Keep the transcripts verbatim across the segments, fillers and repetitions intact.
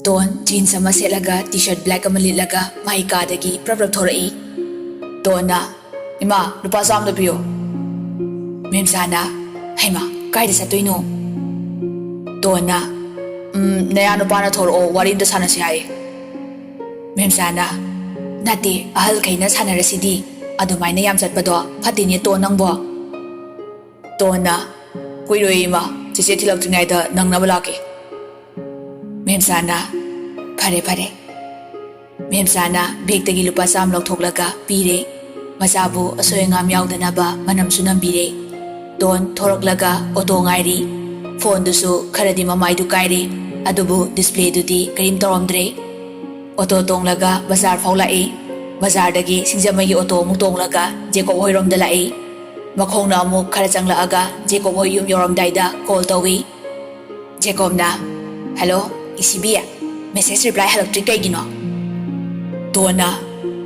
ꯗꯣꯟ jeans ꯑꯃ ꯁꯦꯠꯂꯒ T shirt black ꯑꯃ ꯂꯤꯠꯂꯒ ꯃꯥꯒꯤ ꯀꯥꯗꯒꯤ ꯄ꯭ꯔꯞ ꯄ꯭ꯔꯞ ꯊꯣꯔꯛꯏ꯫ ꯗꯣꯟꯅ, "ꯏꯃꯥ, ꯂꯨꯄꯥ ꯆꯥꯝꯗ ꯄꯤꯌꯣ꯫" ꯃꯦꯝꯆꯥꯅ, "ꯍꯩꯃꯥ, ꯀꯥꯏꯗ ꯆꯠꯇꯣꯏꯅꯣ?" ꯗꯣꯟꯅ, "ꯎꯝ, ꯅꯌꯥ ꯅꯨꯄꯥꯅ ꯊꯣꯔꯛꯑꯣ, ꯋꯥꯔꯤ ꯑꯝꯇ ꯁꯥꯟꯅꯁꯤ ꯍꯥꯏꯌꯦ꯫" ꯃꯦꯝꯆꯥꯅ, "ꯅꯠꯇꯦ, ꯑꯍꯜꯈꯩꯅ ꯁꯥꯟꯅꯔꯁꯤꯗꯤ꯫ ꯑꯗꯨꯃꯥꯏꯅ ꯌꯥꯝ ꯆꯠꯄꯗꯣ ꯐꯠꯇꯦꯅꯦ ꯇꯣꯟ ꯅꯪꯕꯣ꯫" ꯇꯣꯟꯅ, "ꯀꯨꯏꯔꯣꯏ ꯏꯃꯥ, ꯆꯦꯆꯦ ꯊꯤꯜꯂꯛꯇ꯭ꯔꯤꯉꯩꯗ ꯅꯪꯅꯕ ꯂꯥꯛꯀꯦ꯫" ꯃꯦꯝꯆꯥꯅ, "ꯐꯔꯦ, ꯐꯔꯦ꯫" ꯃꯦꯝꯆꯥꯅ ꯕꯦꯒꯇꯒꯤ ꯂꯨꯄꯥ ꯆꯥꯝꯃ ꯂꯧꯊꯣꯛꯂꯒ ꯄꯤꯔꯦ꯫ ꯃꯆꯥꯕꯨ ꯑꯁꯣꯏ ꯑꯉꯥꯝ ꯌꯥꯎꯗꯅꯕ ꯃꯅꯝꯁꯨ ꯅꯝꯕꯤꯔꯦ꯫ ꯇꯣꯟ ꯊꯣꯔꯛꯂꯒ ꯑꯣꯇꯣ ꯉꯥꯏꯔꯤ꯫ ꯐꯣꯟꯗꯨꯁꯨ ꯈꯔꯗꯤ ꯃꯃꯥꯏꯗꯨ ꯀꯥꯏꯔꯦ, ꯑꯗꯨꯕꯨ ꯗꯤꯁꯄ꯭ꯂꯦꯗꯨꯗꯤ ꯀꯔꯤꯝ ꯇꯧꯔꯝꯗ꯭ꯔꯦ꯫ ꯑꯣꯇꯣ ꯇꯣꯡꯂꯒ ꯕꯖꯥꯔ ꯐꯥꯎ ꯂꯥꯛꯏ꯫ ꯕꯖꯥꯔꯗꯒꯤ ꯁꯤꯡꯖꯃꯩꯒꯤ ꯑꯣꯇꯣ ꯑꯃꯨꯛ ꯇꯣꯡꯂꯒ ꯖꯦꯀꯣꯕ ꯍꯣꯏꯔꯣꯝꯗ ꯂꯥꯛꯏ꯫ ꯃꯈꯣꯡꯅ ꯑꯃꯨꯛ ꯈꯔ ꯆꯪꯂꯛꯑꯒ ꯖꯦꯀꯣꯕ ꯍꯣꯏ ꯌꯨꯝ ꯌꯧꯔꯝꯗꯥꯏꯗ ꯀꯣꯜ ꯇꯧꯏ꯫ ꯖꯦꯀꯣꯕꯅ, "ꯍꯜꯂꯣ, ꯏꯁꯤꯕꯤ, ꯃꯦꯁꯦꯖ ꯔꯤꯄ꯭ꯂꯥꯏ ꯍꯜꯂꯛꯇ꯭ꯔꯤ ꯀꯩꯒꯤꯅꯣ?" ꯇꯣꯟꯅ,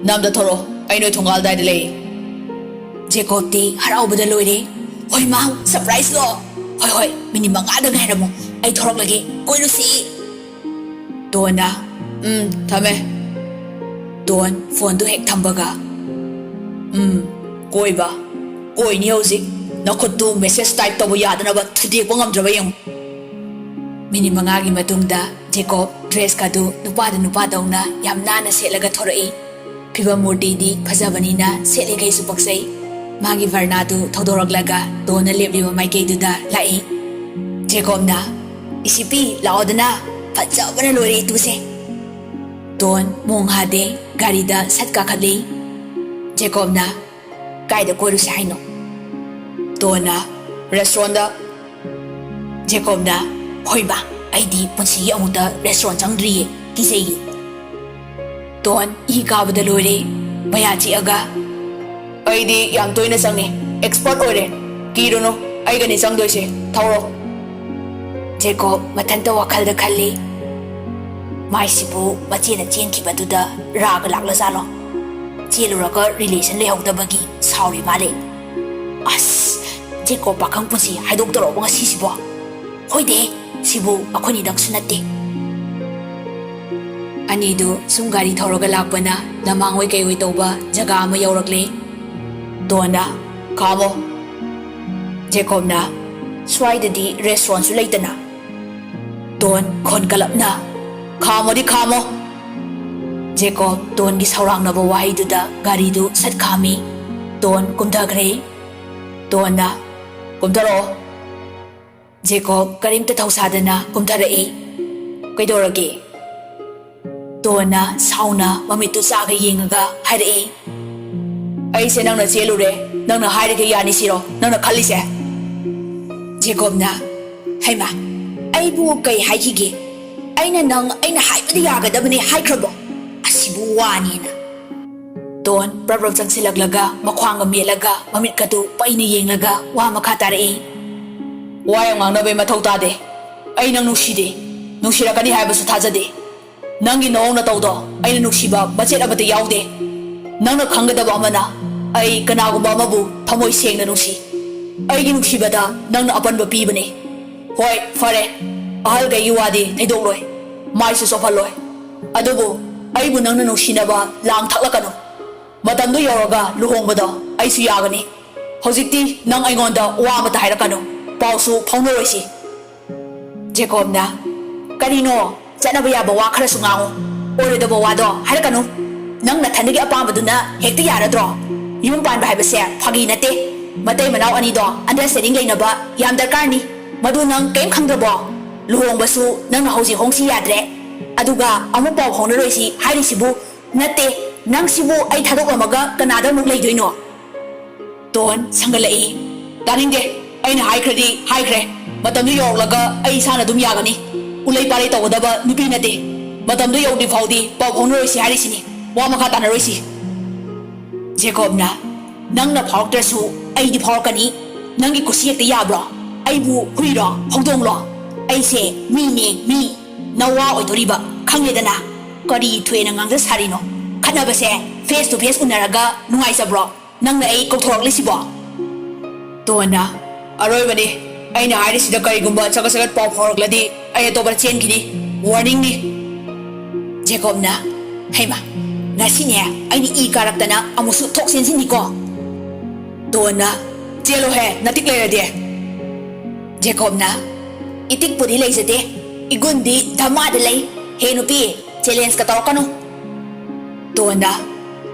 "ꯅꯝꯗ ꯊꯣꯔꯛꯑꯣ, ꯑꯩ ꯅꯣꯏ ꯊꯣꯡꯒꯥꯜ ꯑꯗꯥꯏꯗ ꯂꯩ꯫" ꯖꯦꯀꯣꯕꯇꯤ ꯍꯔꯥꯎꯕꯗ ꯂꯣꯏꯔꯦ꯫ "ꯍꯣꯏ ꯃꯥ, ꯁꯔꯄ꯭ꯔꯥꯏꯖꯂꯣ? ꯍꯣꯏ, ꯍꯣꯏ, ꯃꯤꯅꯤꯠ ꯃꯉꯥꯗ ꯉꯥꯏꯔꯝꯃꯣ, ꯑꯩ ꯊꯣꯔꯛꯂꯒꯦ, ꯀꯣꯏꯔꯨꯁꯤ꯫" ꯇꯣꯟꯅ, "ꯎꯝ, ꯊꯝꯃꯦ꯫" ꯇꯣꯟ ꯐꯣꯟꯗꯨ ꯍꯦꯛ ꯊꯝꯕꯒ, "ꯎꯝ, ꯀꯣꯏꯕ? ꯀꯣꯏꯅꯤ ꯍꯧꯖꯤꯛ꯫ ꯅꯈꯨꯠꯇꯨ ꯃꯦꯁꯦꯖ ꯇꯥꯏꯞ ꯇꯧꯕ ꯌꯥꯗꯅꯕ ꯊꯨꯗꯦꯛꯄ ꯉꯝꯗ꯭ꯔꯕ ꯌꯦꯡꯉꯨ꯫" ꯃꯤꯅꯤꯠ ꯃꯉꯥꯒꯤ ꯃꯇꯨꯡꯗ ꯖꯦꯀꯣꯕ ꯗ꯭ꯔꯦꯁꯀꯗꯨ ꯅꯨꯄꯥꯗ ꯅꯨꯄꯥꯗꯧꯅ ꯌꯥꯝ ꯅꯥꯟꯅ ꯁꯦꯠꯂꯒ ꯊꯣꯔꯛꯏ꯫ ꯐꯤꯕꯝ ꯃꯨꯔꯇꯤꯗꯤ ꯐꯖꯕꯅꯤꯅ ꯁꯦꯠꯂꯤꯈꯩꯁꯨ ꯄꯛꯆꯩ꯫ ꯃꯥꯒꯤ ꯚꯔꯅꯥꯗꯨ ꯊꯧꯗꯣꯔꯛꯂꯒ ꯇꯣꯟꯅ ꯂꯦꯞꯂꯤꯕ ꯃꯥꯏꯀꯩꯗꯨꯗ ꯂꯥꯛꯏ꯫ ꯖꯦꯀꯣꯕꯅ, "ꯏꯁꯤꯄꯤ, ꯂꯥꯛꯑꯣꯗꯅ, ꯐꯖꯕꯅ ꯂꯣꯏꯔꯦ ꯏꯇꯨꯁꯦ꯫" ꯇꯣꯟ ꯃꯣꯡ ꯍꯥꯗꯦ, ꯒꯥꯔꯤꯗ ꯁꯠ ꯀꯥꯈꯠꯂꯤ꯫ ꯖꯦꯀꯣꯕꯅ, "ꯀꯥꯏꯗ ꯀꯣꯏꯔꯨꯁꯦ ꯍꯥꯏꯅꯣ?" ꯇꯣꯟꯅ, "ꯔꯦꯁꯇꯨꯔꯦꯟꯗ꯫" ꯖꯦꯀꯣꯕꯅ, "ꯍꯣꯏꯕ, ꯑꯩꯗꯤ ꯄꯨꯟꯁꯤꯒꯤ ꯑꯃꯨꯛꯇ ꯔꯦꯁꯇꯨꯔꯦꯟ ꯆꯪꯗ꯭ꯔꯤꯌꯦ, ꯀꯤꯖꯩꯌꯦ꯫" ꯇꯣꯟ ꯏ ꯀꯥꯕꯗ ꯂꯣꯏꯔꯦ꯫ ꯃꯌꯥ ꯆꯤꯛꯑꯒ, "ꯑꯩꯗꯤ ꯌꯥꯝ ꯇꯣꯏꯅ ꯆꯪꯉꯦ, ꯑꯦꯛꯁꯄꯔꯠ ꯑꯣꯏꯔꯦ꯫ ꯀꯤꯔꯨꯅꯨ, ꯑꯩꯒꯅꯤ ꯆꯪꯗꯣꯏꯁꯦ, ꯊꯧꯔꯣ꯫" ꯖꯦꯀꯣꯕ ꯃꯊꯟꯇ ꯋꯥꯈꯜꯗ ꯈꯜꯂꯤ, "ꯃꯥꯏꯁꯤꯕꯨ ꯃꯆꯦꯅ ꯆꯦꯟꯈꯤꯕꯗꯨꯗ ꯔꯥꯒ ꯂꯥꯛꯂꯖꯥꯠꯂꯣ? ꯆꯦꯜꯂꯨꯔꯒ ꯔꯤꯂꯦꯁꯟ ꯂꯩꯍꯧꯗꯕꯒꯤ ꯁꯥꯎꯔꯤ ꯃꯥꯜꯂꯦ꯫ ꯑꯁ, ꯖꯦꯀꯣꯕ ꯄꯥꯈꯪ ꯄꯨꯟꯁꯤ ꯍꯥꯏꯗꯣꯛꯇꯧꯔꯕ ꯉꯁꯤꯁꯤꯕꯣ? ꯍꯣꯏꯗꯦ, ꯁꯤꯕꯨ ꯑꯩꯈꯣꯏꯅꯤꯗꯪꯁꯨ ꯅꯠꯇꯦ꯫" ꯑꯅꯤꯗꯨ ꯁꯨꯝ ꯒꯥꯔꯤ ꯊꯧꯔꯒ ꯂꯥꯛꯄꯅ ꯂꯃꯥꯡ ꯑꯣꯏ ꯀꯩ ꯑꯣꯏ ꯇꯧꯕ ꯖꯒꯥ ꯑꯃ ꯌꯧꯔꯛꯂꯦ꯫ ꯗꯣꯟꯅ, "ꯈꯥꯝꯃꯣ꯫" ꯖꯦꯀꯣꯕꯅ, "ꯁ꯭ꯋꯥꯏꯗꯗꯤ ꯔꯦꯁꯇ꯭ꯔꯣꯟꯁꯨ ꯂꯩꯇꯅ꯫" ꯗꯣꯟ ꯈꯣꯟ ꯀꯜꯂꯞꯅ, "ꯈꯥꯝꯃꯣꯗꯤ ꯈꯥꯝꯃꯣ꯫" ꯖꯦꯀꯣꯕ ꯗꯣꯟꯒꯤ ꯁꯧꯔꯥꯡꯅꯕ ꯋꯥꯍꯩꯗꯨꯗ ꯒꯥꯔꯤꯗꯨ ꯁꯠ ꯈꯥꯝꯃꯤ꯫ ꯗꯣꯟ ꯀꯨꯝꯊꯈ꯭ꯔꯦ꯫ ꯗꯣꯟꯅ, "ꯀꯨꯝꯊꯔꯛꯑꯣ꯫" ꯖꯦꯀꯣꯕ ꯀꯔꯤꯝꯇ ꯊꯧꯁꯥꯗꯅ ꯀꯨꯝꯊꯔꯛꯏ꯫ "ꯀꯩꯗꯧꯔꯒꯦ?" ꯗꯣꯟꯅ ꯁꯥꯎꯅ ꯃꯃꯤꯠꯇꯨ ꯆꯥꯒ ꯌꯦꯡꯉꯒ ꯍꯥꯏꯔꯛꯏ꯫ "ꯑꯩꯁꯦ ꯅꯪꯅ ꯆꯦꯜꯂꯨꯔꯦ, ꯅꯪꯅ ꯍꯥꯏꯔꯤꯈꯩ ꯌꯥꯅꯤ ꯁꯤꯔꯣ ꯅꯪꯅ ꯈꯜꯂꯤꯁꯦ?" ꯖꯦꯀꯣꯕꯅ, "ꯍꯩꯃꯥ, ꯑꯩꯕꯨ ꯀꯩ ꯍꯥꯏꯈꯤꯒꯦ? ꯑꯩꯅ ꯅꯪ ꯑꯩꯅ ꯍꯥꯏꯕꯗ ꯌꯥꯒꯗꯕꯅꯦ ꯍꯥꯏꯈ꯭ꯔꯕꯣ? ꯑꯁꯤꯕꯨ ꯋꯥꯅꯦꯅ?" ꯗꯣꯟ ꯄ꯭ꯔꯞ ꯄ꯭ꯔꯞ ꯆꯪꯁꯤꯜꯂꯛꯂꯒ ꯃꯈ꯭ꯋꯥꯡꯒ ꯃꯦꯠꯂꯒ ꯃꯃꯤꯠꯀꯗꯨ ꯄꯩꯅ ꯌꯦꯡꯂꯒ ꯋꯥ ꯃꯈꯥ ꯇꯥꯔꯛꯏ꯫ "ꯋꯥ ꯌꯥꯝ ꯉꯥꯡꯅꯕꯩ ꯃꯊꯧ ꯇꯥꯗꯦ꯫ ꯑꯩ ꯅꯪ ꯅꯨꯡꯁꯤꯗꯦ, ꯅꯨꯡꯁꯤꯔꯛꯀꯅꯤ ꯍꯥꯏꯕꯁꯨ ꯊꯥꯖꯗꯦ꯫ ꯅꯪꯒꯤ ꯅꯑꯣꯡ ꯅꯇꯧꯗꯣ ꯑꯩꯅ ꯅꯨꯡꯁꯤꯕ ꯃꯆꯦꯠ ꯑꯃꯠꯇ ꯌꯥꯎꯗꯦ꯫ ꯅꯪꯅ ꯈꯪꯒꯗꯕ ꯑꯃꯅ, ꯑꯩ ꯀꯅꯥꯒꯨꯝꯕ ꯑꯃꯕꯨ ꯊꯃꯣꯏ ꯁꯦꯡꯅ ꯅꯨꯡꯁꯤ꯫ ꯑꯩꯒꯤ ꯅꯨꯡꯁꯤꯕꯗ ꯅꯪꯅ ꯑꯄꯟꯕ ꯄꯤꯕꯅꯤ꯫ ꯍꯣꯏ, ꯐꯔꯦ, ꯑꯍꯜꯈꯩꯒꯤ ꯋꯥꯗꯤ ꯊꯩꯗꯣꯛꯂꯣꯏ, ꯃꯥꯏꯁꯨ ꯆꯣꯞꯍꯜꯂꯣꯏ꯫ ꯑꯗꯨꯕꯨ ꯑꯩꯕꯨ ꯅꯪꯅ ꯅꯨꯡꯁꯤꯅꯕ ꯂꯥꯡ ꯊꯛꯂꯛꯀꯅꯨ꯫ ꯃꯇꯝꯗꯨ ꯌꯧꯔꯒ ꯂꯨꯍꯣꯡꯕꯗꯣ ꯑꯩꯁꯨ ꯌꯥꯒꯅꯤ꯫ ꯍꯧꯖꯤꯛꯇꯤ ꯅꯪ ꯑꯩꯉꯣꯟꯗ ꯋꯥ ꯑꯃꯠꯇ ꯍꯥꯏꯔꯛꯀꯅꯨ, ꯄꯥꯎꯁꯨ ꯐꯥꯎꯅꯔꯣꯏꯁꯤ꯫" ꯖꯦꯀꯣꯕꯅ, "ꯀꯔꯤꯅꯣ? ꯆꯠꯅꯕ ꯌꯥꯕ ꯋꯥ ꯈꯔꯁꯨ ꯉꯥꯡꯉꯨ꯫ ꯑꯣꯏꯔꯣꯏꯗꯕ ꯋꯥꯗꯣ ꯍꯥꯏꯔꯛꯀꯅꯨ꯫ ꯅꯪ ꯅꯊꯟꯗꯒꯤ ꯑꯄꯥꯝꯕꯗꯨꯅ ꯍꯦꯛꯇ ꯌꯥꯔꯗ꯭ꯔꯣ? ꯌꯨꯝ ꯄꯥꯟꯕ ꯍꯥꯏꯕꯁꯦ ꯐꯥꯒꯤ ꯅꯠꯇꯦ꯫ ꯃꯇꯩ ꯃꯅꯥꯎ ꯑꯅꯤꯗꯣ understanding ꯂꯩꯅꯕ ꯌꯥꯝ ꯗꯔꯀꯥꯔꯅꯤ꯫ ꯃꯗꯨ ꯅꯪ ꯀꯔꯤꯝ ꯈꯪꯗ꯭ꯔꯕꯣ? ꯂꯨꯍꯣꯡꯕꯁꯨ ꯅꯪꯅ ꯍꯧꯖꯤꯛ ꯍꯣꯡꯁꯤ ꯌꯥꯗ꯭ꯔꯦ꯫ ꯑꯗꯨꯒ ꯑꯃꯨꯛ ꯄꯥꯎ ꯐꯥꯎꯅꯔꯣꯏꯁꯤ ꯍꯥꯏꯔꯤꯁꯤꯕꯨ? ꯅꯠꯇꯦ, ꯅꯪꯁꯤꯕꯨ ꯑꯩ ꯊꯥꯗꯣꯛꯂꯝꯃꯒ ꯀꯅꯥꯗ ꯑꯃꯨꯛ ꯂꯩꯗꯣꯏꯅꯣ?" ꯗꯣꯟ ꯁꯪꯒꯠꯂꯛꯏ꯫ "ꯇꯥꯅꯤꯡꯗꯦ꯫ ꯑꯩꯅ ꯍꯥꯏꯈ꯭ꯔꯗꯤ ꯍꯥꯏꯈ꯭ꯔꯦ꯫ ꯃꯇꯝꯗꯨ ꯌꯧꯔꯛꯂꯒ ꯑꯩ ꯏꯁꯥꯅ ꯑꯗꯨꯝ ꯌꯥꯒꯅꯤ꯫ ꯎꯂꯩ ꯄꯥꯂꯩ ꯇꯧꯒꯗꯕ ꯅꯨꯄꯤ ꯅꯠꯇꯦ꯫ ꯃꯇꯝꯗꯨ ꯌꯧꯗ꯭ꯔꯤ ꯐꯥꯎꯗꯤ ꯄꯥꯎ ꯐꯥꯎꯅꯔꯣꯏꯁꯤ ꯍꯥꯏꯔꯤꯁꯤꯅꯤ꯫ ꯋꯥ ꯃꯈꯥ ꯇꯥꯅꯔꯣꯏꯁꯤ꯫" ꯖꯦꯀꯣꯕꯅ, "ꯅꯪꯅ ꯐꯥꯎꯔꯛꯇ꯭ꯔꯁꯨ ꯑꯩꯗꯤ ꯐꯥꯎꯔꯛꯀꯅꯤ꯫ ꯅꯪꯒꯤ ꯀꯨꯁꯤ ꯍꯦꯛꯇ ꯌꯥꯕ꯭ꯔꯣ? ꯑꯩꯕꯨ ꯍꯨꯏꯔꯣ? ꯍꯧꯗꯣꯡꯂꯣ? ꯑꯩꯁꯦ ꯃꯤꯅꯦ, ꯃꯤ꯫ ꯅꯋꯥ ꯑꯣꯏꯗꯣꯔꯤꯕ, ꯈꯪꯉꯦꯗꯅ꯫ ꯀꯔꯤ ꯊꯣꯏꯅ ꯉꯥꯡꯖ ꯁꯥꯔꯤꯅꯣ? ꯈꯠꯅꯕꯁꯦ face to face ꯎꯅꯔꯒ ꯅꯨꯡꯉꯥꯏꯖꯕ꯭ꯔꯣ? ꯅꯪꯅ ꯑꯩ ꯀꯧꯊꯣꯔꯛꯂꯤꯁꯤꯕꯣ?" ꯗꯣꯟꯅ, "ꯑꯔꯣꯏꯕꯅꯤ꯫ ꯑꯩꯅ ꯍꯥꯏꯔꯤꯁꯤꯗ ꯀꯔꯤꯒꯨꯝꯕ ꯆꯒꯠ ꯆꯒꯠ ꯄꯥꯎ ꯐꯥꯎꯔꯛꯂꯗꯤ ꯑꯩ ꯑꯇꯣꯞꯄꯗ ꯆꯦꯟꯈꯤꯅꯤ꯫ Warningꯅꯤ꯫" ꯖꯦꯀꯣꯕꯅ, "ꯍꯩꯃ, ꯉꯁꯤꯅꯦ ꯑꯩꯅ ꯏ ꯀꯥꯔꯛꯇꯅ ꯑꯃꯨꯛꯁꯨ ꯊꯣꯛ ꯆꯦꯟꯁꯤꯟꯅꯤꯀꯣ?" ꯇꯣꯟꯅ, "ꯆꯦꯜꯂꯣꯍꯦ, ꯅꯇꯤꯛ ꯂꯩꯔꯗꯤ!" ꯖꯦꯀꯣꯕꯅ, "ꯏꯇꯤꯛꯄꯨꯗꯤ ꯂꯩꯖꯗꯦ, ꯏꯒꯨꯟꯗꯤ ꯙꯃꯥꯗ ꯂꯩ꯫ ꯍꯦ ꯅꯨꯄꯤ, ꯆꯦꯂꯦꯟꯖꯀ ꯇꯧꯔꯛꯀꯅꯨ!" ꯇꯣꯟꯅ,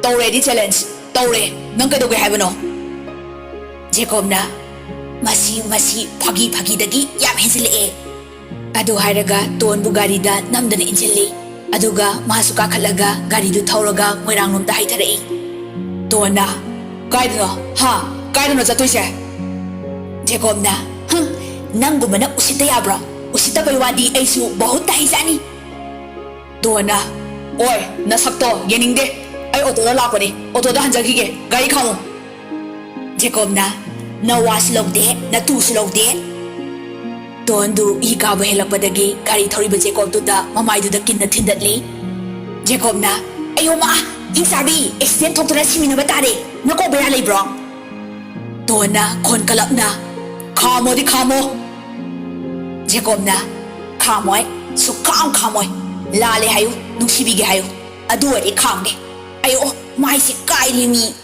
"ꯇꯧꯔꯦꯗꯤ ꯆꯦꯂꯦꯟꯖ, ꯇꯧꯔꯦ꯫ ꯅꯪ ꯀꯩꯗꯧꯒꯦ ꯍꯥꯏꯕꯅꯣ?" ꯖꯦꯀꯣꯕꯅ, "ꯃꯁꯤ, ꯃꯁꯤ ꯐꯥꯒꯤ ꯐꯥꯒꯤꯗꯒꯤ ꯌꯥꯝ ꯍꯦꯟꯖꯤꯜꯂꯛꯑꯦ!" ꯑꯗꯨ ꯍꯥꯏꯔꯒ ꯇꯣꯟꯕꯨ ꯒꯥꯔꯤꯗ ꯅꯝꯗꯅ ꯏꯟꯁꯤꯜꯂꯤ꯫ ꯑꯗꯨꯒ ꯃꯥꯁꯨ ꯀꯥꯈꯠꯂꯒ ꯒꯥꯔꯤꯗꯨ ꯊꯧꯔꯒ ꯃꯣꯏꯔꯥꯡꯂꯣꯝꯗ ꯍꯥꯏꯊꯔꯛꯏ꯫ ꯇꯣꯟꯅ, "ꯀꯥꯏꯗꯅꯣ? ꯍꯥ? ꯀꯥꯏꯗꯅꯣ ꯆꯠꯇꯣꯏꯁꯦ?" ꯖꯦꯀꯣꯕꯅ, "ꯍꯝ, ꯅꯪꯒꯨꯝꯕꯅ ꯎꯁꯤꯠꯇ ꯌꯥꯕ꯭ꯔꯣ? ꯎꯁꯤꯠꯇꯕꯩ ꯋꯥꯗꯤ ꯑꯩꯁꯨ ꯕꯍꯨꯠ ꯇꯥꯍꯩꯖꯥꯠꯅꯤ!" ꯇꯣꯟꯅ, "ꯑꯣꯏ, ꯅꯁꯛꯇꯣ ꯌꯦꯡꯅꯤꯡꯗꯦ꯫ ꯑꯩ ꯑꯣꯇꯣꯗ ꯂꯥꯛꯄꯅꯤ, ꯑꯣꯇꯣꯗ ꯍꯟꯖꯈꯤꯒꯦ꯫ ꯒꯥꯔꯤ ꯈꯥꯝꯃꯨ!" ꯖꯦꯀꯣꯕꯅ, "ꯅꯋꯥꯁꯨ ꯂꯧꯗꯦ, ꯅꯇꯨꯁꯨ ꯂꯧꯗꯦ!" ꯇꯣꯟꯗꯨ ꯏ ꯀꯥꯕ ꯍꯦꯜꯂꯛꯄꯗꯒꯤ ꯒꯥꯔꯤ ꯊꯧꯔꯤꯕ ꯖꯦꯀꯣꯕꯇꯨꯗ ꯃꯃꯥꯏꯗꯨꯗ ꯀꯤꯟꯅ ꯊꯤꯟꯗꯠꯂꯤ꯫ ꯖꯦꯀꯣꯕꯅ, "ꯑꯌꯣ ꯃꯥ, ꯍꯤꯡꯆꯥꯕꯤ, ꯑꯦꯛꯁꯤꯗꯦꯟ ꯊꯣꯛꯇꯅ ꯁꯤꯃꯤꯟꯅꯕ ꯇꯥꯔꯦ꯫ ꯅꯀꯣꯛ ꯕꯦꯔꯥ ꯂꯩꯕ꯭ꯔꯣ?" ꯇꯣꯟꯅ ꯈꯣꯟ ꯀꯜꯂꯞꯅ, "ꯈꯥꯝꯃꯣꯗꯤ ꯈꯥꯝꯃꯣ!" ꯖꯦꯀꯣꯕꯅ, "ꯈꯥꯝꯃꯣꯏ, ꯁꯨꯛꯈꯥꯝ ꯈꯥꯝꯃꯣꯏ꯫ ꯂꯥꯜꯂꯦ ꯍꯥꯏꯌꯨ, ꯅꯨꯡꯁꯤꯕꯤꯒꯦ ꯍꯥꯏꯌꯨ, ꯑꯗꯨ ꯑꯣꯏꯔꯗꯤ ꯈꯥꯝꯒꯦ꯫ ꯑꯌꯣ, ꯃꯥꯏꯁꯦ ꯀꯥꯏꯔꯦ ꯃꯤ!"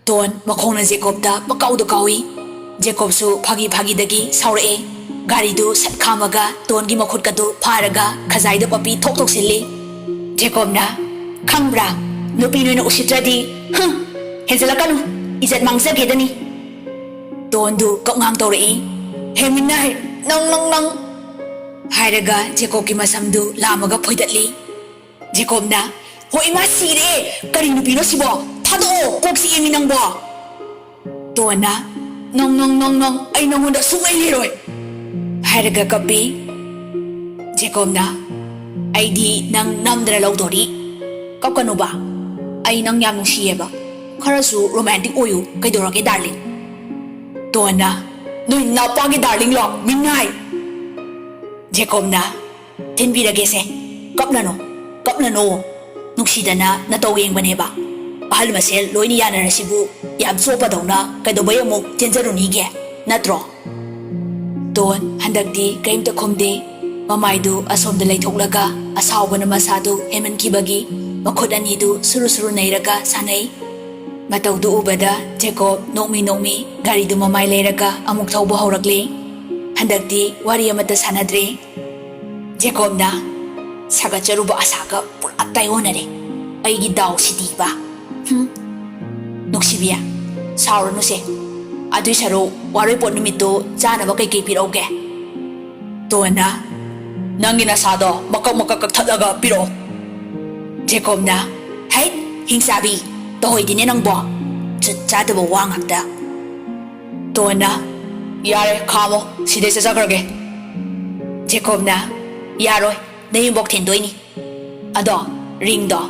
ꯇꯣꯟ ꯃꯈꯣꯡꯅ ꯖꯦꯀꯣꯕꯇ ꯄꯀꯥꯎꯗ ꯀꯥꯎꯏ꯫ ꯖꯦꯀꯣꯕꯁꯨ ꯐꯥꯒꯤ ꯐꯥꯒꯤꯗꯒꯤ ꯁꯥꯎꯔꯛꯑꯦ꯫ ꯒꯥꯔꯤꯗꯨ ꯁꯠ ꯈꯥꯝꯃꯒ ꯇꯣꯟꯒꯤ ꯃꯈꯨꯠꯀꯗꯨ ꯐꯥꯔꯒ ꯈꯖꯥꯏꯗ ꯄꯞꯄꯤ ꯊꯣꯛ ꯊꯣꯛꯁꯤꯜꯂꯤ꯫ ꯖꯦꯀꯣꯕꯅ, "ꯈꯪꯕ꯭ꯔꯥ, ꯅꯨꯄꯤ ꯅꯣꯏꯅ ꯎꯁꯤꯠꯇ꯭ꯔꯗꯤ, ꯍꯨꯝ, ꯍꯦꯟꯖꯜꯂꯛꯀꯅꯨ, ꯏꯖꯠ ꯃꯥꯡꯖꯒꯦꯗꯅꯤ!" ꯇꯣꯟꯗꯨ ꯀꯞꯉꯥꯡ ꯇꯧꯔꯛꯏ꯫ "ꯍꯦ ꯃꯤꯅꯥꯏ, ꯅꯪ, ꯅꯪ, ꯅꯪ!" ꯍꯥꯏꯔꯒ ꯖꯦꯀꯣꯕꯀꯤ ꯃꯁꯝꯗꯨ ꯂꯥꯝꯃꯒ ꯐꯣꯏꯗꯠꯂꯤ꯫ ꯖꯦꯀꯣꯕꯅ, "ꯍꯣ ꯏꯃꯥ, ꯁꯤꯔꯦ! ꯀꯔꯤ ꯅꯨꯄꯤꯅꯣ ꯁꯤꯕꯣ? ꯊꯥꯗꯣꯛꯑꯣ! ꯀꯣꯛ ꯆꯤꯛꯑꯦꯃꯤ ꯅꯪꯕꯣ!" ꯇꯣꯟꯅ, "ꯅꯪ, ꯅꯪ, ꯅꯪ, ꯅꯪ, ꯑꯩ ꯅꯪꯉꯣꯟꯗ ꯁꯨꯡꯂꯩ ꯂꯩꯔꯣꯏ!" ꯍꯥꯏꯔꯒ ꯀꯞꯄꯤ꯫ ꯖꯦꯀꯣꯕꯅ, "ꯑꯩꯗꯤ ꯅꯪ ꯅꯝꯗꯅ ꯂꯧꯗꯣꯔꯤ꯫ ꯀꯞꯀꯅꯨꯕ꯫ ꯑꯩ ꯅꯪ ꯌꯥꯝ ꯅꯨꯡꯁꯤꯌꯦꯕ꯫ ꯈꯔꯁꯨ ꯔꯣꯃꯥꯟꯇꯤꯛ ꯑꯣꯏꯌꯨ꯫ ꯀꯩꯗꯧꯔꯒꯦ, ꯗꯥꯔꯂꯤꯡ?" ꯇꯣꯟꯅ, "ꯅꯣꯏ ꯅꯄꯥꯒꯤ ꯗꯥꯔꯂꯤꯡꯂꯣ, ꯃꯤꯅꯥꯏ?" ꯖꯦꯀꯣꯕꯅ, "ꯊꯤꯟꯕꯤꯔꯒꯦꯁꯦ꯫ ꯀꯞꯅꯅꯣ, ꯀꯞꯅꯅꯣ꯫ ꯅꯨꯡꯁꯤꯗꯅ ꯅꯇꯧ ꯌꯦꯡꯕꯅꯦꯕ꯫ ꯑꯍꯜ ꯃꯁꯦꯜ ꯂꯣꯏꯅ ꯌꯥꯅꯔꯁꯤꯕꯨ ꯌꯥꯝ ꯆꯣꯞꯄꯗꯧꯅ ꯀꯩꯗꯧꯕꯩ ꯑꯃꯨꯛ ꯆꯦꯟꯖꯔꯨꯅꯤꯒꯦ? ꯅꯠꯇ꯭ꯔꯣ?" ꯇꯣꯟ ꯍꯟꯗꯛꯇꯤ ꯀꯔꯤꯝꯇ ꯈꯨꯝꯗꯦ꯫ ꯃꯃꯥꯏꯗꯨ ꯑꯁꯣꯝꯗ ꯂꯩꯊꯣꯛꯂꯒ ꯑꯁꯥꯎꯕꯅ ꯃꯁꯥꯗꯨ ꯍꯦꯟꯃꯟꯈꯤꯕꯒꯤ ꯃꯈꯨꯠ ꯑꯅꯤꯗꯨ ꯁꯨꯔꯨ ꯁꯨꯔꯨ ꯅꯩꯔꯒ ꯁꯥꯟꯅꯩ꯫ ꯃꯇꯧꯗꯨ ꯎꯕꯗ ꯖꯦꯀꯣꯕ ꯅꯣꯛꯃꯤ ꯅꯣꯛꯃꯤ ꯒꯥꯔꯤꯗꯨ ꯃꯃꯥꯏ ꯂꯩꯔꯒ ꯑꯃꯨꯛ ꯊꯧꯕ ꯍꯧꯔꯛꯂꯦ꯫ ꯍꯟꯗꯛꯇꯤ ꯋꯥꯔꯤ ꯑꯃꯠꯇ ꯁꯥꯟꯅꯗ꯭ꯔꯦ꯫ ꯖꯦꯀꯣꯕꯅ, "ꯁꯥꯒꯠꯆꯔꯨꯕ ꯑꯁꯥꯒ ꯄꯨꯔꯥ ꯇꯥꯏꯑꯣꯟꯅꯔꯦ꯫ ꯑꯩꯒꯤ ꯗꯥꯎꯁꯤꯗꯤꯕ꯫ ꯍꯨꯝ꯫ ꯅꯨꯡꯁꯤꯕꯤ, ꯁꯥꯎꯔꯅꯨꯁꯦ꯫ ꯑꯗꯨꯏ ꯁꯔꯨꯛ ꯋꯥꯔꯣꯏꯄꯣꯠ ꯅꯨꯃꯤꯠꯇꯨ ꯆꯥꯅꯕ ꯀꯩꯀꯩ ꯄꯤꯔꯛꯎꯒꯦ?" ꯇꯣꯟꯅ, "ꯅꯪꯒꯤ ꯅꯁꯥꯗꯣ ꯃꯀꯛ ꯃꯀꯛ ꯀꯛꯊꯠꯂꯒ ꯄꯤꯔꯛꯑꯣ꯫" ꯖꯦꯀꯣꯕꯅ, "ꯍꯩꯠ, ꯍꯤꯡꯆꯥꯕꯤ, ꯇꯧꯍꯩꯗꯦꯅꯦ ꯅꯪꯕꯣ꯫ ꯖꯨꯠ ꯆꯥꯗꯕ ꯋꯥ ꯉꯥꯛꯇ꯫" ꯇꯣꯟꯅ, "ꯌꯥꯔꯦ, ꯈꯥꯝꯃꯣ, ꯁꯤꯗꯩ ꯆꯠꯆꯈ꯭ꯔꯒꯦ꯫" ꯖꯦꯀꯣꯕꯅ, "ꯌꯥꯔꯣꯏ, ꯅꯌꯨꯝꯕꯣꯛ ꯊꯤꯟꯗꯣꯏꯅꯤ꯫ ꯑꯗꯣ, ꯔꯤꯡꯗꯣ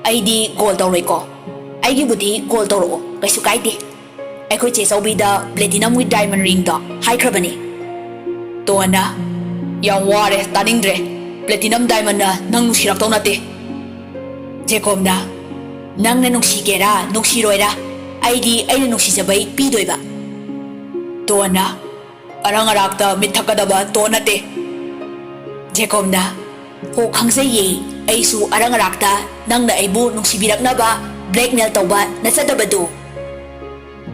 ꯑꯩꯗꯤ ꯒꯣꯜ ꯇꯧꯔꯣꯏꯀꯣ꯫ ꯑꯩꯒꯤꯕꯨꯗꯤ ꯒꯣꯜ ꯇꯧꯔꯛꯑꯣ, ꯀꯩꯁꯨ ꯀꯥꯏꯗꯦ꯫ ꯑꯩꯈꯣꯏ ꯆꯦ ꯆꯧꯕꯤꯗ platinum with diamond ringꯗꯣ ꯍꯥꯏꯈ꯭ꯔꯕꯅꯤ꯫" ꯇꯣꯟꯅ, "ꯌꯥꯝ ꯋꯥꯔꯦ, ꯇꯥꯅꯤꯡꯗ꯭ꯔꯦ꯫ Platinum diamondꯅ ꯅꯪ ꯅꯨꯡꯁꯤꯔꯛꯇꯧ ꯅꯠꯇꯦ꯫" ꯖꯦꯀꯣꯕꯅ, "ꯅꯪꯅ ꯅꯨꯡꯁꯤꯒꯦꯔꯥ ꯅꯨꯡꯁꯤꯔꯣꯏꯔꯥ, ꯑꯩꯗꯤ ꯑꯩꯅ ꯅꯨꯡꯁꯤꯖꯕꯩ ꯄꯤꯗꯣꯏꯕ꯫" ꯇꯣꯟꯅ, "ꯑꯔꯪ ꯑꯔꯥꯛꯇ ꯃꯤꯠ ꯊꯛꯀꯗꯕ ꯇꯣꯟ ꯅꯠꯇꯦ꯫" ꯖꯦꯀꯣꯕꯅ, "ꯍꯣ, ꯈꯪꯖꯩꯌꯦ, ꯑꯩꯁꯨ ꯑꯔꯪ ꯑꯔꯥꯛꯇ ꯅꯪꯅ ꯑꯩꯕꯨ ꯅꯨꯡꯁꯤꯕꯤꯔꯛꯅꯕ blackmail ꯇꯧꯕ ꯅꯠꯆꯗꯕꯗꯨ꯫"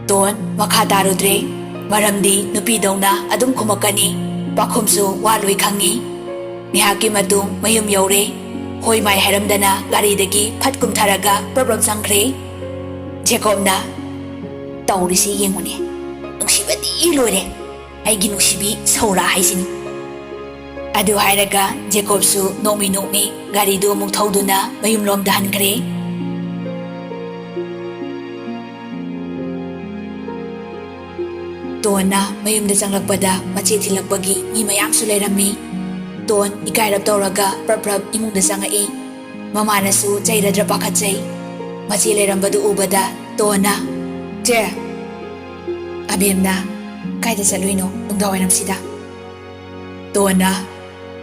ꯇꯣꯟ ꯃꯈꯥ ꯇꯥꯔꯨꯗ꯭ꯔꯦ, ꯃꯔꯝꯗꯤ ꯅꯨꯄꯤꯗꯧꯅ ꯑꯗꯨꯝ ꯈꯨꯝꯃꯛꯀꯅꯤ꯫ ꯄꯥꯈꯨꯝꯁꯨ ꯋꯥꯠꯂꯣꯏ ꯈꯪꯉꯤ꯫ ꯉꯥꯏꯍꯥꯛꯀꯤ ꯃꯇꯨꯡ ꯃꯌꯨꯝ ꯌꯧꯔꯦ꯫ ꯍꯣꯏ ꯃꯥꯏ ꯍꯥꯏꯔꯝꯗꯅ ꯒꯥꯔꯤꯗꯒꯤ ꯐꯠ ꯀꯨꯝꯊꯔꯒ ꯄ꯭ꯔꯞ ꯄ꯭ꯔꯞ ꯆꯪꯈ꯭ꯔꯦ꯫ ꯖꯦꯀꯣꯕꯅ, "ꯇꯧꯔꯤꯁꯤ ꯌꯦꯡꯉꯨꯅꯦ, ꯅꯨꯡꯁꯤꯕꯗꯤ ꯂꯣꯏꯔꯦ꯫ ꯑꯩꯒꯤ ꯅꯨꯡꯁꯤꯕꯤ ꯁꯧꯔꯥ ꯍꯥꯏꯁꯤꯅꯤ꯫" ꯑꯗꯨ ꯍꯥꯏꯔꯒ ꯖꯦꯀꯣꯕꯁꯨ ꯅꯣꯛꯃꯤ ꯅꯣꯛꯃꯤ ꯒꯥꯔꯤꯗꯨ ꯑꯃꯨꯛ ꯊꯧꯗꯨꯅ ꯃꯌꯨꯝꯂꯣꯝꯗ ꯍꯟꯈ꯭ꯔꯦ꯫ ꯇꯣꯟꯅ ꯃꯌꯨꯝꯗ ꯆꯪꯂꯛꯄꯗ ꯃꯆꯦ ꯊꯤꯜꯂꯛꯄꯒꯤ ꯃꯤ ꯃꯌꯥꯝꯁꯨ ꯂꯩꯔꯝꯃꯤ꯫ ꯇꯣꯟ ꯏꯀꯥꯏꯔꯞ ꯇꯧꯔꯒ ꯄ꯭ꯔꯞ ꯄ꯭ꯔꯞ ꯏꯃꯨꯡꯗ ꯆꯪꯉꯛꯏ꯫ ꯃꯃꯥꯅꯁꯨ ꯆꯩꯔꯗ꯭ꯔꯥ ꯄꯥꯈꯠꯆꯩ꯫ ꯃꯆꯦ ꯂꯩꯔꯝꯕꯗꯨ ꯎꯕꯗ ꯇꯣꯟꯅ, "ꯆꯦ!" ꯑꯕꯦꯝꯅ, "ꯀꯥꯏꯗ ꯆꯠꯂꯨꯏꯅꯣ ꯅꯨꯡꯗꯥꯡꯋꯥꯏꯔꯝꯁꯤꯗ?" ꯇꯣꯟꯅ,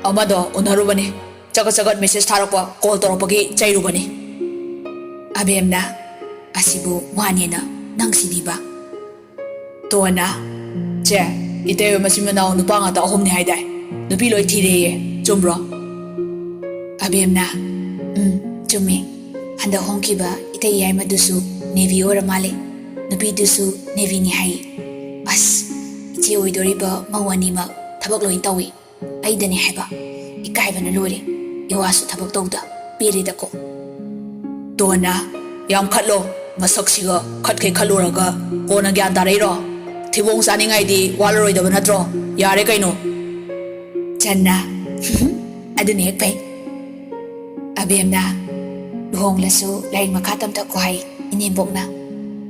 "ꯑꯃꯗꯣ ꯎꯅꯔꯨꯕꯅꯤ꯫ ꯆꯒꯠ ꯆꯒꯠ message ꯊꯥꯔꯛꯄ, call ꯇꯧꯔꯛꯄꯒꯤ ꯆꯩꯔꯨꯕꯅꯤ꯫" ꯑꯕꯦꯝꯅ, "ꯑꯁꯤꯕꯨ ꯋꯥꯅꯦꯅ ꯅꯪꯁꯤꯗꯤꯕ?" ꯇꯣꯟꯅ, "ꯆꯦ, ꯏꯇꯩ ꯍꯣꯏ ꯃꯆꯤꯟ ꯃꯅꯥꯎ ꯅꯨꯄꯥ ꯉꯥꯛꯇ ꯑꯍꯨꯝꯅꯤ ꯍꯥꯏꯗꯥꯏ? ꯅꯨꯄꯤ ꯂꯣꯏ ꯊꯤꯔꯦꯌꯦ꯫ ꯆꯨꯝꯕ꯭ꯔꯣ? ꯑꯕꯦꯝꯅ, "ꯎꯝ, ꯆꯨꯝꯃꯦ꯫ ꯍꯟꯗꯛ ꯍꯣꯡꯈꯤꯕ ꯏꯇꯩ ꯌꯥꯏꯃꯗꯨꯁꯨ ꯅꯦꯚꯤ ꯑꯣꯏꯔ ꯃꯥꯜꯂꯦ꯫ ꯅꯨꯄꯤꯗꯨꯁꯨ ꯅꯦꯚꯤꯅꯤ ꯍꯥꯏꯌꯦ꯫ ꯑꯁ, ꯏꯆꯦ ꯑꯣꯏꯗꯣꯔꯤꯕ ꯃꯧ ꯑꯅꯤꯃꯛ ꯊꯕꯛ ꯂꯣꯏ ꯇꯧꯏ꯫ ꯑꯩꯗꯅꯦ ꯍꯥꯏꯕ꯫ ꯏꯀꯥꯏꯕꯅ ꯂꯣꯏꯔꯦ꯫ ꯏꯋꯥꯁꯨ ꯊꯕꯛ ꯇꯧꯗ ꯄꯦꯜꯂꯦꯗꯀꯣ꯫" ꯇꯣꯟꯅ, "ꯌꯥꯝ ꯈꯠꯂꯣ꯫ ꯃꯁꯛꯁꯤꯒ ꯈꯠꯈꯩ ꯈꯠꯂꯨꯔꯒ ꯀꯣꯟꯅ ꯒ꯭ꯌꯥꯟ ꯇꯥꯔꯛꯏꯔꯣ? ꯊꯤꯕꯣꯡ ꯆꯥꯅꯤꯡꯉꯥꯏꯗꯤ ꯋꯥꯠꯂꯔꯣꯏꯗꯕ ꯅꯠꯇ꯭ꯔꯣ? ꯌꯥꯔꯦ ꯀꯩꯅꯣ꯫" ꯆꯟꯅ, "ꯑꯗꯨꯅ ꯍꯦꯛ ꯐꯩ꯫" ꯑꯕꯦꯝꯅ, "ꯂꯨꯍꯣꯡꯂꯁꯨ ꯂꯥꯏꯔꯤꯛ ꯃꯈꯥ ꯇꯝꯊꯈꯣ ꯍꯥꯏ ꯏꯅꯦꯝꯕꯣꯛꯅ꯫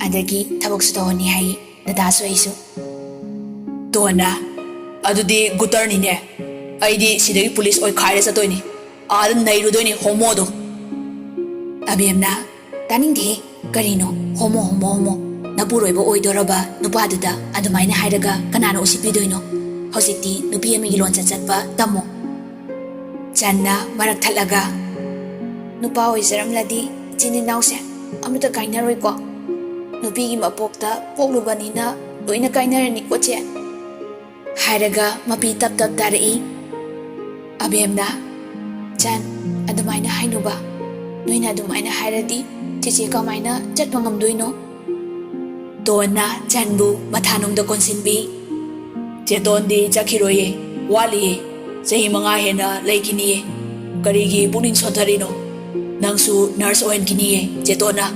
ꯑꯗꯒꯤ ꯊꯕꯛꯁꯨ ꯇꯧꯍꯟꯅꯤ ꯍꯥꯏ ꯗꯗꯥꯁꯨ ꯑꯩꯁꯨ꯫" ꯇꯣꯟꯅ, "ꯑꯗꯨꯗꯤ ꯒꯨꯇꯔꯅꯤꯅꯦ꯫ ꯑꯩꯗꯤ ꯁꯤꯗꯒꯤ ꯄꯨꯂꯤꯁ ꯑꯣꯏꯈꯥꯏꯔ ꯆꯠꯇꯣꯏꯅꯤ꯫ ꯑꯥꯗ ꯅꯩꯔꯨꯗꯣꯏꯅꯤ ꯍꯣꯃꯣꯗꯣ꯫" ꯑꯕꯦꯝꯅ, "ꯇꯥꯅꯤꯡꯗꯦꯍꯦ꯫ ꯀꯔꯤꯅꯣ ꯍꯣꯃꯣ, ꯍꯣꯃꯣ, ꯍꯣꯃꯣ? ꯅꯄꯨꯔꯣꯏꯕ ꯑꯣꯏꯗꯣꯔꯕ ꯅꯨꯄꯥꯗꯨꯗ ꯑꯗꯨꯃꯥꯏꯅ ꯍꯥꯏꯔꯒ ꯀꯅꯥꯅ ꯎꯁꯤꯠꯄꯤꯗꯣꯏꯅꯣ? ꯍꯧꯖꯤꯛꯇꯤ ꯅꯨꯄꯤ ꯑꯃꯒꯤ ꯂꯣꯟꯆꯠ ꯆꯠꯄ ꯇꯝꯃꯣ꯫" ꯆꯟꯅ ꯃꯔꯛ ꯊꯠꯂꯒ, "ꯅꯨꯄꯥ ꯑꯣꯏꯖꯔꯝꯂꯗꯤ ꯏꯆꯤꯟ ꯏꯅꯥꯎꯁꯦ ꯑꯃꯠꯇ ꯀꯥꯏꯅꯔꯣꯏꯀꯣ? ꯅꯨꯄꯤꯒꯤ ꯃꯄꯣꯛꯇ ꯄꯣꯛꯂꯨꯕꯅꯤꯅ ꯂꯣꯏꯅ ꯀꯥꯏꯅꯔꯅꯤꯀꯣ, ꯆꯦ?" ꯍꯥꯏꯔꯒ ꯃꯄꯤ ꯇꯞ ꯇꯞ ꯇꯥꯔꯛꯏ꯫ ꯑꯕꯦꯝꯅ, "ꯆꯟ, ꯑꯗꯨꯃꯥꯏꯅ ꯍꯥꯏꯅꯨꯕ꯫ ꯅꯣꯏꯅ ꯑꯗꯨꯃꯥꯏꯅ ꯍꯥꯏꯔꯗꯤ ꯆꯦꯆꯦ ꯀꯃꯥꯏꯅ ꯆꯠꯄ ꯉꯝꯗꯣꯏꯅꯣ?" ꯇꯣꯟꯅ ꯆꯟꯕꯨ ꯃꯊꯥꯅꯨꯡꯗ ꯀꯣꯟꯁꯤꯟꯕꯤ꯫ "ꯆꯦꯇꯣꯟꯗꯤ ꯆꯠꯈꯤꯔꯣꯏꯌꯦ, ꯋꯥꯠꯂꯤꯌꯦ꯫ ꯆꯍꯤ ꯃꯉꯥ ꯍꯦꯟꯅ ꯂꯩꯈꯤꯅꯤꯌꯦ꯫ ꯀꯔꯤꯒꯤ ꯄꯨꯛꯅꯤꯡ ꯁꯣꯟꯊꯔꯤꯅꯣ? ꯅꯪꯁꯨ ꯅꯔꯁ ꯑꯣꯏꯍꯟꯈꯤꯅꯤꯌꯦ ꯆꯦꯇꯣꯟꯅ꯫"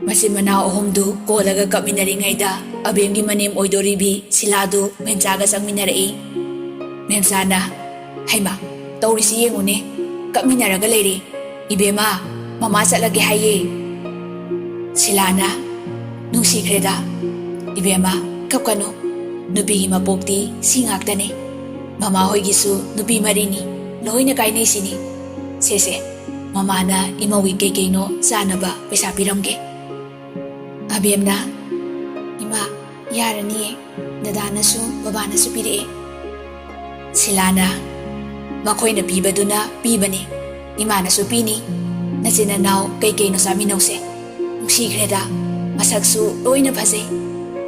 ꯃꯆꯤꯟ ꯃꯅꯥꯎ ꯑꯍꯨꯝꯗꯨ ꯀꯣꯜꯂꯒ ꯀꯞꯃꯤꯟꯅꯔꯤꯉꯩꯗ ꯑꯕꯦꯝꯒꯤ ꯃꯅꯦꯝ ꯑꯣꯏꯗꯣꯔꯤꯕꯤ ꯁꯤꯂꯥꯗꯨ ꯃꯦꯝꯆꯥꯒ ꯆꯪꯃꯤꯟꯅꯔꯛꯏ꯫ ꯃꯦꯝꯆꯥꯅ, "ꯍꯩꯃꯥ, ꯇꯧꯔꯤꯁꯤ ꯌꯦꯡꯉꯨꯅꯦ, ꯀꯞꯃꯤꯟꯅꯔꯒ ꯂꯩꯔꯦ꯫ ꯏꯕꯦꯝꯃ, ꯃꯃꯥ ꯆꯠꯂꯒꯦ ꯍꯥꯏꯌꯦ꯫" ꯁꯤꯂꯥꯅ, "ꯅꯨꯡꯁꯤꯈ꯭ꯔꯦꯗ꯫ ꯏꯕꯦꯝꯃ, ꯀꯞꯀꯅꯨ꯫ ꯅꯨꯄꯤꯒꯤ ꯃꯄꯣꯛꯇꯤ ꯁꯤ ꯉꯥꯛꯇꯅꯤ꯫ ꯃꯃꯥ ꯍꯣꯏꯒꯤꯁꯨ ꯅꯨꯄꯤ ꯃꯔꯤꯅꯤ, ꯂꯣꯏꯅ ꯀꯥꯏꯅꯩꯁꯤꯅꯤ꯫ ꯁꯦ, ꯁꯦ, ꯃꯃꯥꯅ ꯏꯃꯧꯒꯤ ꯀꯩꯀꯩꯅꯣ ꯆꯥꯅꯕ ꯄꯩꯁꯥ ꯄꯤꯔꯝꯒꯦ꯫" ꯑꯕꯦꯝꯅ, "ꯏꯃꯥ, ꯌꯥꯔꯅꯤꯌꯦ, ꯗꯗꯥꯅꯁꯨ ꯕꯕꯥꯅꯁꯨ ꯄꯤꯔꯛꯑꯦ꯫" ꯁꯤꯂꯥꯅ, "ꯃꯈꯣꯏꯅ ꯄꯤꯕꯗꯨꯅ ꯄꯤꯕꯅꯤ, ꯏꯃꯥꯅꯁꯨ ꯄꯤꯅꯤ꯫ ꯅꯆꯤꯟ ꯅꯅꯥꯎ ꯀꯩꯀꯩꯅꯣ ꯆꯥꯃꯤꯟꯅꯧꯁꯦ꯫ ꯅꯨꯡꯁꯤꯈ꯭ꯔꯦꯗ, ꯃꯁꯛꯁꯨ ꯂꯣꯏꯅ ꯐꯖꯩ꯫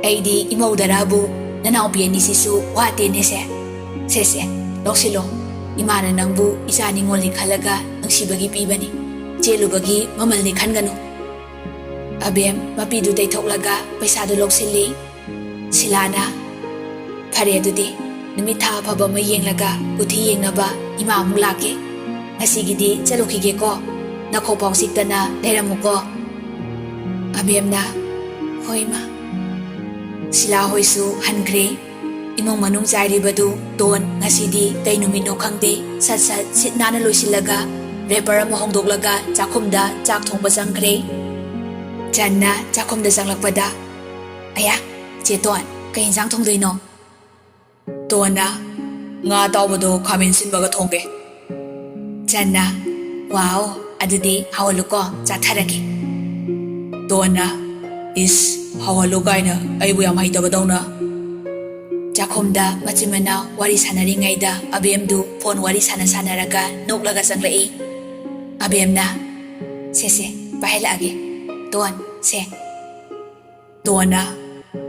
ꯑꯩꯗꯤ ꯏꯃꯧꯗꯔꯕꯨ ꯅꯅꯥꯎꯄꯤ ꯑꯅꯤꯁꯤꯁꯨ ꯋꯥꯠꯇꯦꯅꯦꯁꯦ꯫ ꯁꯦ, ꯁꯦ, ꯂꯧꯁꯤꯜꯂꯣ꯫ ꯏꯃꯥꯅ ꯅꯪꯕꯨ ꯏꯆꯥ ꯅꯤꯉꯣꯜꯅꯤ ꯈꯜꯂꯒ ꯅꯨꯡꯁꯤꯕꯒꯤ ꯄꯤꯕꯅꯤ꯫ ꯆꯦꯜꯂꯨꯕꯒꯤ ꯃꯃꯜꯅꯤ ꯈꯟꯒꯅꯨ꯫ ꯑꯕꯦꯝ ꯃꯄꯤꯗꯨ ꯇꯩꯊꯣꯛꯂꯒ ꯄꯩꯁꯥꯗꯨ ꯂꯧꯁꯤꯜꯂꯤ꯫ ꯁꯤꯂꯥꯅ, "ꯐꯔꯦ ꯑꯗꯨꯗꯤ, ꯅꯨꯃꯤꯠ ꯊꯥ ꯑꯐꯕ ꯑꯃ ꯌꯦꯡꯂꯒ ꯀꯨꯊꯤ ꯌꯦꯡꯅꯕ ꯏꯃꯥ ꯑꯃꯨꯛ ꯂꯥꯛꯀꯦ꯫ ꯉꯁꯤꯒꯤꯗꯤ ꯆꯠꯂꯨꯈꯤꯒꯦꯀꯣ꯫ ꯅꯈꯣꯛ ꯄꯥꯎ ꯆꯤꯛꯇꯅ ꯂꯩꯔꯝꯃꯨꯀꯣ꯫" ꯑꯕꯦꯝꯅ, "ꯍꯣꯏ ꯃꯥ꯫" ꯁꯤꯂꯥ ꯍꯣꯏꯁꯨ ꯍꯟꯈ꯭ꯔꯦ꯫ ꯏꯃꯨꯡ ꯃꯅꯨꯡ ꯆꯥꯏꯔꯤꯕꯗꯨ ꯇꯣꯟ ꯉꯁꯤꯗꯤ ꯀꯩ ꯅꯨꯃꯤꯠꯅꯣ ꯈꯪꯗꯦ, ꯁꯠ ꯁꯠ ꯁꯤꯠ ꯅꯥꯟꯅ ꯂꯣꯏꯁꯤꯜꯂꯒ ꯔꯦꯄꯔ ꯑꯃ ꯍꯣꯡꯗꯣꯛꯂꯒ ꯆꯥꯛꯈꯨꯝꯗ ꯆꯥꯛ ꯊꯣꯡꯕ ꯆꯪꯈ꯭ꯔꯦ꯫ ꯆꯟꯅ ꯆꯥꯛꯈꯨꯝꯗ ꯆꯪꯂꯛꯄꯗ, "ꯑꯌꯥ, ꯆꯦ ꯇꯣꯟ, ꯀꯩ ꯏꯟꯁꯥꯡ ꯊꯣꯡꯗꯣꯏꯅꯣ?" ꯇꯣꯟꯅ, "ꯉꯥ ꯑꯇꯥꯎꯕꯗꯣ ꯈꯥꯃꯦꯟ ꯁꯤꯟꯕꯒ ꯊꯣꯡꯒꯦ꯫" ꯆꯟꯅ, "ꯋꯥꯎ, ꯑꯗꯨꯗꯤ ꯍꯧꯍꯜꯂꯨꯀꯣ, ꯆꯥꯊꯔꯒꯦ꯫" ꯇꯣꯟꯅ, "ꯏꯁ, ꯍꯧꯍꯜꯂꯨ ꯀꯥꯏꯅ ꯑꯩꯕꯨ ꯌꯥꯝ ꯍꯩꯇꯕꯗꯧꯅ꯫" ꯆꯥꯛꯈꯨꯝꯗ ꯃꯆꯤꯟ ꯃꯅꯥꯎ ꯋꯥꯔꯤ ꯁꯥꯟꯅꯔꯤꯉꯩꯗ ꯑꯕꯦꯝꯗꯨ ꯐꯣꯟ ꯋꯥꯔꯤ ꯁꯥꯟꯅ ꯁꯥꯟꯅꯔꯒ ꯅꯣꯛꯂꯒ ꯆꯪꯂꯛꯏ꯫ ꯑꯕꯦꯝꯅ, "ꯁꯦ ꯁꯦ, ꯄꯥꯏꯍꯜꯂꯛꯑꯒꯦ꯫ ꯇꯣꯟ, ꯁꯦ꯫" ꯇꯣꯟꯅ,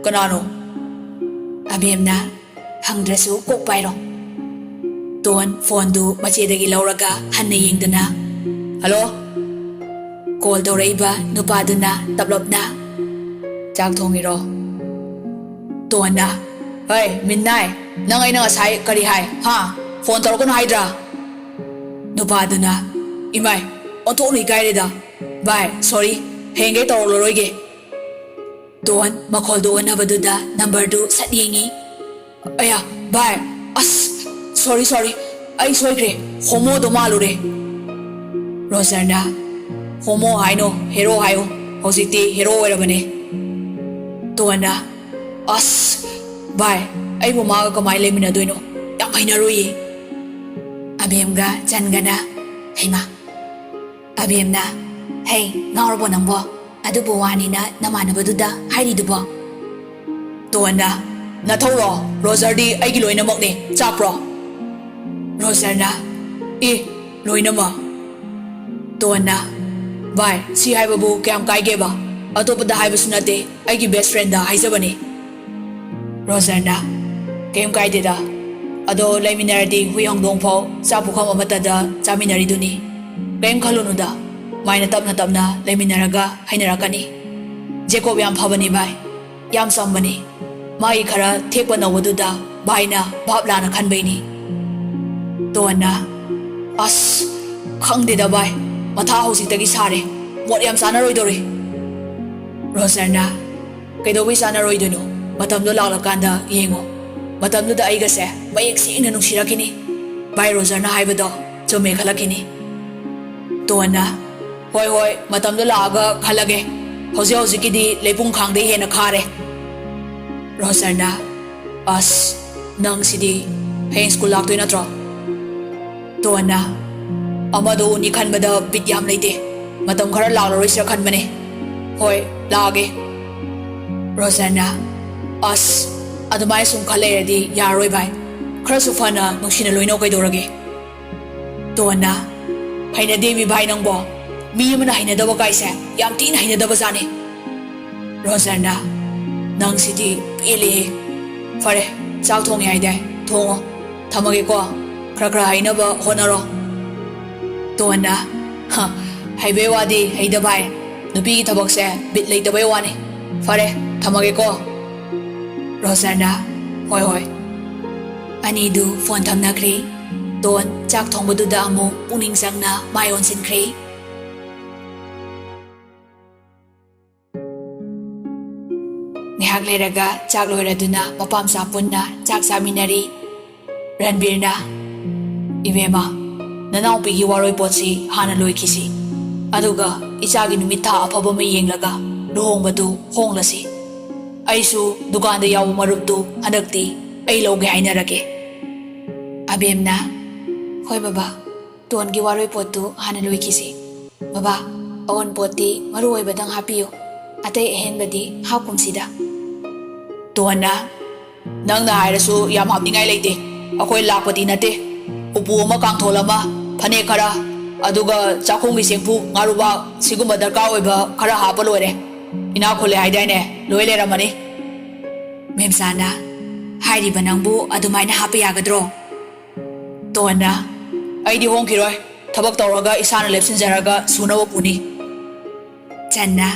"ꯀꯅꯥꯅꯣ?" ꯑꯕꯦꯝꯅ, "ꯍꯪꯗ꯭ꯔꯁꯨ ꯀꯣꯛ ꯄꯥꯏꯔꯣ꯫" ꯇꯣꯟ ꯐꯣꯟꯗꯨ ꯃꯆꯦꯗꯒꯤ ꯂꯧꯔꯒ ꯍꯟꯅ ꯌꯦꯡꯗꯅ, "ꯍꯜꯂꯣ?" ꯀꯣꯜ ꯇꯧꯔꯛꯏꯕ ꯅꯨꯄꯥꯗꯨꯅ ꯇꯞꯂꯞꯅ, "ꯆꯥꯛ ꯊꯣꯡꯉꯤꯔꯣ?" ꯇꯣꯟꯅ, "ꯍꯩ ꯃꯤꯟꯅꯥꯏ, ꯅꯪ ꯑꯩꯅ ꯉꯁꯥꯏ ꯀꯔꯤ ꯍꯥꯏ? ꯍꯥ? ꯐꯣꯟ ꯇꯧꯔꯛꯀꯅꯨ ꯍꯥꯏꯗ꯭ꯔꯥ?" ꯅꯨꯄꯥꯗꯨꯅ, "ꯏꯃꯥꯏ, ꯑꯣꯟꯊꯣꯛꯅ ꯏꯀꯥꯏꯔꯦꯗ꯫ ꯚꯥꯏ, ꯁꯣꯔꯤ, ꯍꯌꯦꯡꯈꯩ ꯇꯧꯔꯛꯂꯔꯣꯏꯒꯦ꯫" ꯇꯣꯟ ꯃꯈꯣꯜꯗꯨ ꯑꯣꯟꯅꯕꯗꯨꯗ ꯅꯝꯕꯔꯗꯨ ꯁꯠ ꯌꯦꯡꯉꯤ꯫ "ꯑꯌꯥ, ꯚꯥꯏ, ꯑꯁ, ꯁꯣꯔꯤ, ꯁꯣꯔꯤ, ꯑꯩ ꯁꯣꯏꯈ꯭ꯔꯦ, ꯍꯣꯃꯣꯗꯣ ꯃꯥꯜꯂꯨꯔꯦ꯫" ꯔꯣꯖꯔꯅ, "ꯍꯣꯃꯣ ꯍꯥꯏꯅꯣ, ꯍꯦꯔꯣ ꯍꯥꯏꯌꯣ, ꯍꯧꯖꯤꯛꯇꯤ ꯍꯦꯔꯣ ꯑꯣꯏꯔꯕꯅꯦ꯫" ꯇꯣꯟꯅ, "ꯑꯁ, ꯚꯥꯏ, ꯑꯩꯕꯨ ꯃꯥꯒ ꯀꯃꯥꯏꯅ ꯂꯩꯃꯤꯟꯅꯗꯣꯏꯅꯣ? ꯌꯥꯝ ꯍꯩꯅꯔꯣꯏꯌꯦ꯫" ꯑꯕꯦꯝꯒ ꯆꯟꯒꯅ, "ꯍꯩꯃꯥ꯫" ꯑꯕꯦꯝꯅ, "ꯍꯩ, ꯉꯥꯎꯔꯕꯣ ꯅꯪꯕꯣ? ꯑꯗꯨꯕꯨ ꯋꯥꯅꯤꯅ ꯅꯃꯥꯟꯅꯕꯗꯨꯗ ꯍꯥꯏꯔꯤꯗꯨꯕꯣ?" ꯇꯣꯟꯅ, "ꯅꯊꯧꯔꯣ? ꯔꯣꯖꯔꯗꯤ ꯑꯩꯒꯤ ꯂꯣꯏꯅꯃꯛꯅꯦ, ꯆꯥꯛꯄ꯭ꯔꯣ?" ꯔꯣꯖꯔꯅ, "ꯑꯦ, ꯂꯣꯏꯅꯃꯛ?" ꯇꯣꯟꯅ, "ꯚꯥꯏ, ꯁꯤ ꯍꯥꯏꯕꯕꯨ ꯀꯌꯥꯝ ꯀꯥꯏꯒꯦꯕ? ꯑꯇꯣꯞꯄꯗ ꯍꯥꯏꯕꯁꯨ ꯅꯠꯇꯦ, ꯑꯩꯒꯤ ꯕꯦꯁ ꯐ꯭ꯔꯦꯟꯗ ꯍꯥꯏꯖꯕꯅꯦ꯫" ꯔꯣꯖꯔꯅ, "ꯀꯩꯝ ꯀꯥꯏꯗꯦꯗ, ꯑꯗꯣ ꯂꯩꯃꯤꯟꯅꯔꯗꯤ ꯍꯨꯏ ꯍꯧꯗꯣꯡ ꯐꯥꯎ ꯆꯥꯛ ꯄꯨꯈꯝ ꯑꯃꯠꯇꯗ ꯆꯥꯃꯤꯟꯅꯔꯤꯗꯨꯅꯤ꯫ ꯀꯔꯤꯝ ꯈꯜꯂꯨꯅꯨꯗ, ꯃꯥꯏꯅ ꯇꯞꯅ ꯇꯞꯅ ꯂꯩꯃꯤꯟꯅꯔꯒ ꯍꯩꯅꯔꯛꯀꯅꯤ꯫ ꯖꯦꯀꯣꯕ ꯌꯥꯝ ꯐꯕꯅꯤ ꯚꯥꯏ, ꯌꯥꯝ ꯆꯝꯕꯅꯤ꯫ ꯃꯥꯒꯤ ꯈꯔ ꯊꯦꯛꯄ ꯅꯧꯕꯗꯨꯗ ꯚꯥꯏꯅ ꯚꯥꯞ ꯂꯥꯟꯅ ꯈꯟꯕꯩꯅꯤ꯫ ꯇꯣꯟꯅ, "ꯑꯁ, ꯈꯪꯗꯦꯗ ꯚꯥꯏ, ꯃꯊꯥ ꯍꯧꯖꯤꯛꯇꯒꯤ ꯁꯥꯔꯦ꯫ ꯃꯣꯠ ꯌꯥꯝ ꯆꯥꯅꯔꯣꯏꯗꯧꯔꯤ꯫" ꯔꯣꯖꯔꯅ, "ꯀꯩꯗꯧꯕꯩ ꯆꯥꯅꯔꯣꯏꯗꯣꯏꯅꯣ? ꯃꯇꯝꯗꯣ ꯂꯥꯛꯂꯀꯥꯟꯗ ꯌꯦꯡꯉꯣ꯫ ꯃꯇꯝꯗꯨꯗ ꯑꯩꯒꯁꯦ ꯃꯌꯦꯛ ꯁꯦꯡꯅ ꯅꯨꯡꯁꯤꯔꯛꯈꯤꯅꯤ꯫ ꯚꯥꯏ ꯔꯣꯖꯔꯅ ꯍꯥꯏꯕꯗꯣ ꯆꯨꯝꯃꯦ ꯈꯜꯂꯛꯈꯤꯅꯤ꯫" ꯇꯣꯟꯅ, "ꯍꯣꯏ, ꯍꯣꯏ, ꯃꯇꯝꯗꯣ ꯂꯥꯛꯑꯒ ꯈꯜꯂꯒꯦ꯫ ꯍꯧꯖꯤꯛ ꯍꯧꯖꯤꯛꯀꯤꯗꯤ ꯂꯩꯄꯨꯡ ꯈꯥꯡꯗꯩ ꯍꯦꯟꯅ ꯈꯥꯔꯦ꯫" ꯔꯣꯖꯔꯅ, "ꯑꯁ, ꯅꯪ ꯁꯤꯗꯤ꯫ ꯍꯌꯦꯡ ꯁ꯭ꯀꯨꯜ ꯂꯥꯛꯇꯣꯏ ꯅꯠꯇ꯭ꯔꯣ?" ꯇꯣꯟꯅ, "ꯑꯃꯗꯣ ꯎꯅꯤ ꯈꯟꯕꯗ ꯕꯤꯠ ꯌꯥꯝ ꯂꯩꯇꯦ꯫ ꯃꯇꯝ ꯈꯔ ꯂꯥꯛꯂꯔꯣꯏꯁꯤꯔ ꯈꯟꯕꯅꯦ꯫ ꯍꯣꯏ, ꯂꯥꯛꯑꯒꯦ꯫" ꯔꯣꯖꯔꯅ, "ꯑꯁ, ꯑꯗꯨꯃꯥꯏꯅ ꯁꯨꯝ ꯈꯜ ꯂꯩꯔꯗꯤ ꯌꯥꯔꯔꯣꯏ ꯚꯥꯏ꯫ ꯈꯔꯁꯨ ꯐꯅ ꯅꯨꯡꯁꯤꯅ ꯂꯣꯏꯅꯧ ꯀꯩꯗꯧꯔꯒꯦ꯫" ꯇꯣꯟꯅ, "ꯍꯩꯅꯗꯦ ꯃꯤ ꯚꯥꯏ ꯅꯪꯕꯣ꯫ ꯃꯤ ꯑꯃꯅ ꯍꯩꯅꯗꯕ ꯀꯥꯏꯁꯦ ꯌꯥꯝ ꯊꯤꯅ ꯍꯩꯅꯗꯕ ꯖꯥꯠꯅꯤ꯫" ꯔꯣꯖꯔꯅ, "ꯅꯪꯁꯤꯗꯤ ꯄꯦꯜꯂꯦꯍꯦ꯫ ꯐꯔꯦ, ꯆꯥꯛ ꯊꯣꯡꯉꯦ ꯍꯥꯏꯗꯥꯏ? ꯊꯣꯡꯉꯣ꯫ ꯊꯝꯃꯒꯦꯀꯣ꯫ ꯈꯔ ꯈꯔ ꯍꯩꯅꯕ ꯍꯣꯠꯅꯔꯣ꯫" ꯇꯣꯟꯅ, "ꯍ, ꯍꯩꯕꯩ ꯋꯥꯗꯤ ꯍꯩꯗ ꯚꯥꯏ꯫ ꯅꯨꯄꯤꯒꯤ ꯊꯕꯛꯁꯦ ꯕꯤꯠ ꯂꯩꯇꯕꯩ ꯋꯥꯅꯤ꯫ ꯐꯔꯦ, ꯊꯝꯃꯒꯦꯀꯣ꯫" ꯔꯣꯖꯔꯅ, "ꯍꯣꯏ, ꯍꯣꯏ꯫" ꯑꯅꯤꯗꯨ ꯐꯣꯟ ꯊꯝꯅꯈ꯭ꯔꯦ꯫ ꯇꯣꯟ ꯆꯥꯛ ꯊꯣꯡꯕꯗꯨꯗ ꯑꯃꯨꯛ ꯄꯨꯛꯅꯤꯡ ꯆꯪꯅ ꯃꯥꯏ ꯑꯣꯟꯁꯤꯟꯈ꯭ꯔꯦ꯫ ꯉꯥꯏꯍꯥꯛ ꯂꯩꯔꯒ ꯆꯥꯛ ꯂꯣꯏꯔꯗꯨꯅ ꯃꯄꯥ ꯃꯆꯥ ꯄꯨꯟꯅ ꯆꯥꯛ ꯆꯥꯃꯤꯟꯅꯔꯤ꯫ ꯔꯟꯕꯤꯔꯅ, "ꯏꯕꯦꯝꯃ, ꯅꯅꯥꯎꯄꯤꯒꯤ ꯋꯥꯔꯣꯏ ꯄꯣꯠꯁꯤ ꯍꯥꯟꯅ ꯂꯣꯏꯈꯤꯁꯤ꯫ ꯑꯗꯨꯒ ꯏꯆꯥꯒꯤ ꯅꯨꯃꯤꯠ ꯊꯥ ꯑꯐꯕ ꯑꯃ ꯌꯦꯡꯂꯒ ꯂꯨꯍꯣꯡꯕꯗꯨ ꯍꯣꯡꯂꯁꯤ꯫ ꯑꯩꯁꯨ ꯗꯨꯀꯥꯟꯗ ꯌꯥꯎꯕ ꯃꯔꯨꯞꯇꯨ ꯍꯟꯗꯛꯇꯤ ꯑꯩ ꯂꯧꯒꯦ ꯍꯥꯏꯅꯔꯒꯦ꯫" ꯑꯕꯦꯝꯅ, "ꯍꯣꯏ ꯕꯕꯥ, ꯇꯣꯟꯒꯤ ꯋꯥꯔꯣꯏ ꯄꯣꯠꯇꯨ ꯍꯥꯟꯅ ꯂꯣꯏꯈꯤꯁꯤ꯫ ꯕꯕꯥ, ꯑꯑꯣꯟꯄꯣꯠꯇꯤ ꯃꯔꯨ ꯑꯣꯏꯕꯗꯪ ꯍꯥꯞꯄꯤꯌꯨ, ꯑꯇꯩ ꯑꯍꯦꯟꯕꯗꯤ ꯍꯥꯞꯀꯨꯝꯁꯤꯗ꯫" ꯇꯣꯟꯅ, "ꯅꯪꯅ ꯍꯥꯏꯔꯁꯨ ꯌꯥꯝ ꯍꯥꯞꯅꯤꯡꯉꯥꯏ ꯂꯩꯇꯦ꯫ ꯑꯩꯈꯣꯏ ꯂꯥꯛꯄꯗꯤ ꯅꯠꯇꯦ꯫ ꯎꯄꯨ ꯑꯃ, ꯀꯥꯡꯊꯣꯜ ꯑꯃ, ꯐꯅꯦꯛ ꯈꯔ, ꯑꯗꯨꯒ ꯆꯥꯛꯈꯨꯝꯒꯤ ꯆꯦꯡꯐꯨ, ꯉꯥꯔꯨꯕꯥꯛ, ꯁꯤꯒꯨꯝꯕ ꯗꯔꯀꯥꯔ ꯑꯣꯏꯕ ꯈꯔ ꯍꯥꯞꯄ ꯂꯣꯏꯔꯦ꯫ ꯏꯅꯥꯛ ꯈꯨꯜꯂꯦ ꯍꯥꯏꯗꯥꯏꯅꯦ? ꯂꯣꯏ ꯂꯩꯔꯝꯃꯅꯤ꯫" ꯃꯦꯝꯆꯥꯅ, ꯍꯥꯏꯔꯤꯕ ꯅꯪꯕꯨ ꯑꯗꯨꯃꯥꯏꯅ ꯍꯥꯞꯄ ꯌꯥꯒꯗ꯭ꯔꯣ? ꯇꯣꯟꯅ, ꯑꯩꯗꯤ ꯍꯣꯡꯈꯤꯔꯣꯏ꯫ ꯊꯕꯛ ꯇꯧꯔꯒ ꯏꯁꯥꯅ ꯂꯦꯞꯁꯤꯟꯖꯔꯒ ꯁꯨꯅꯕ ꯄꯨꯅꯤ꯫ ꯆꯟꯅ,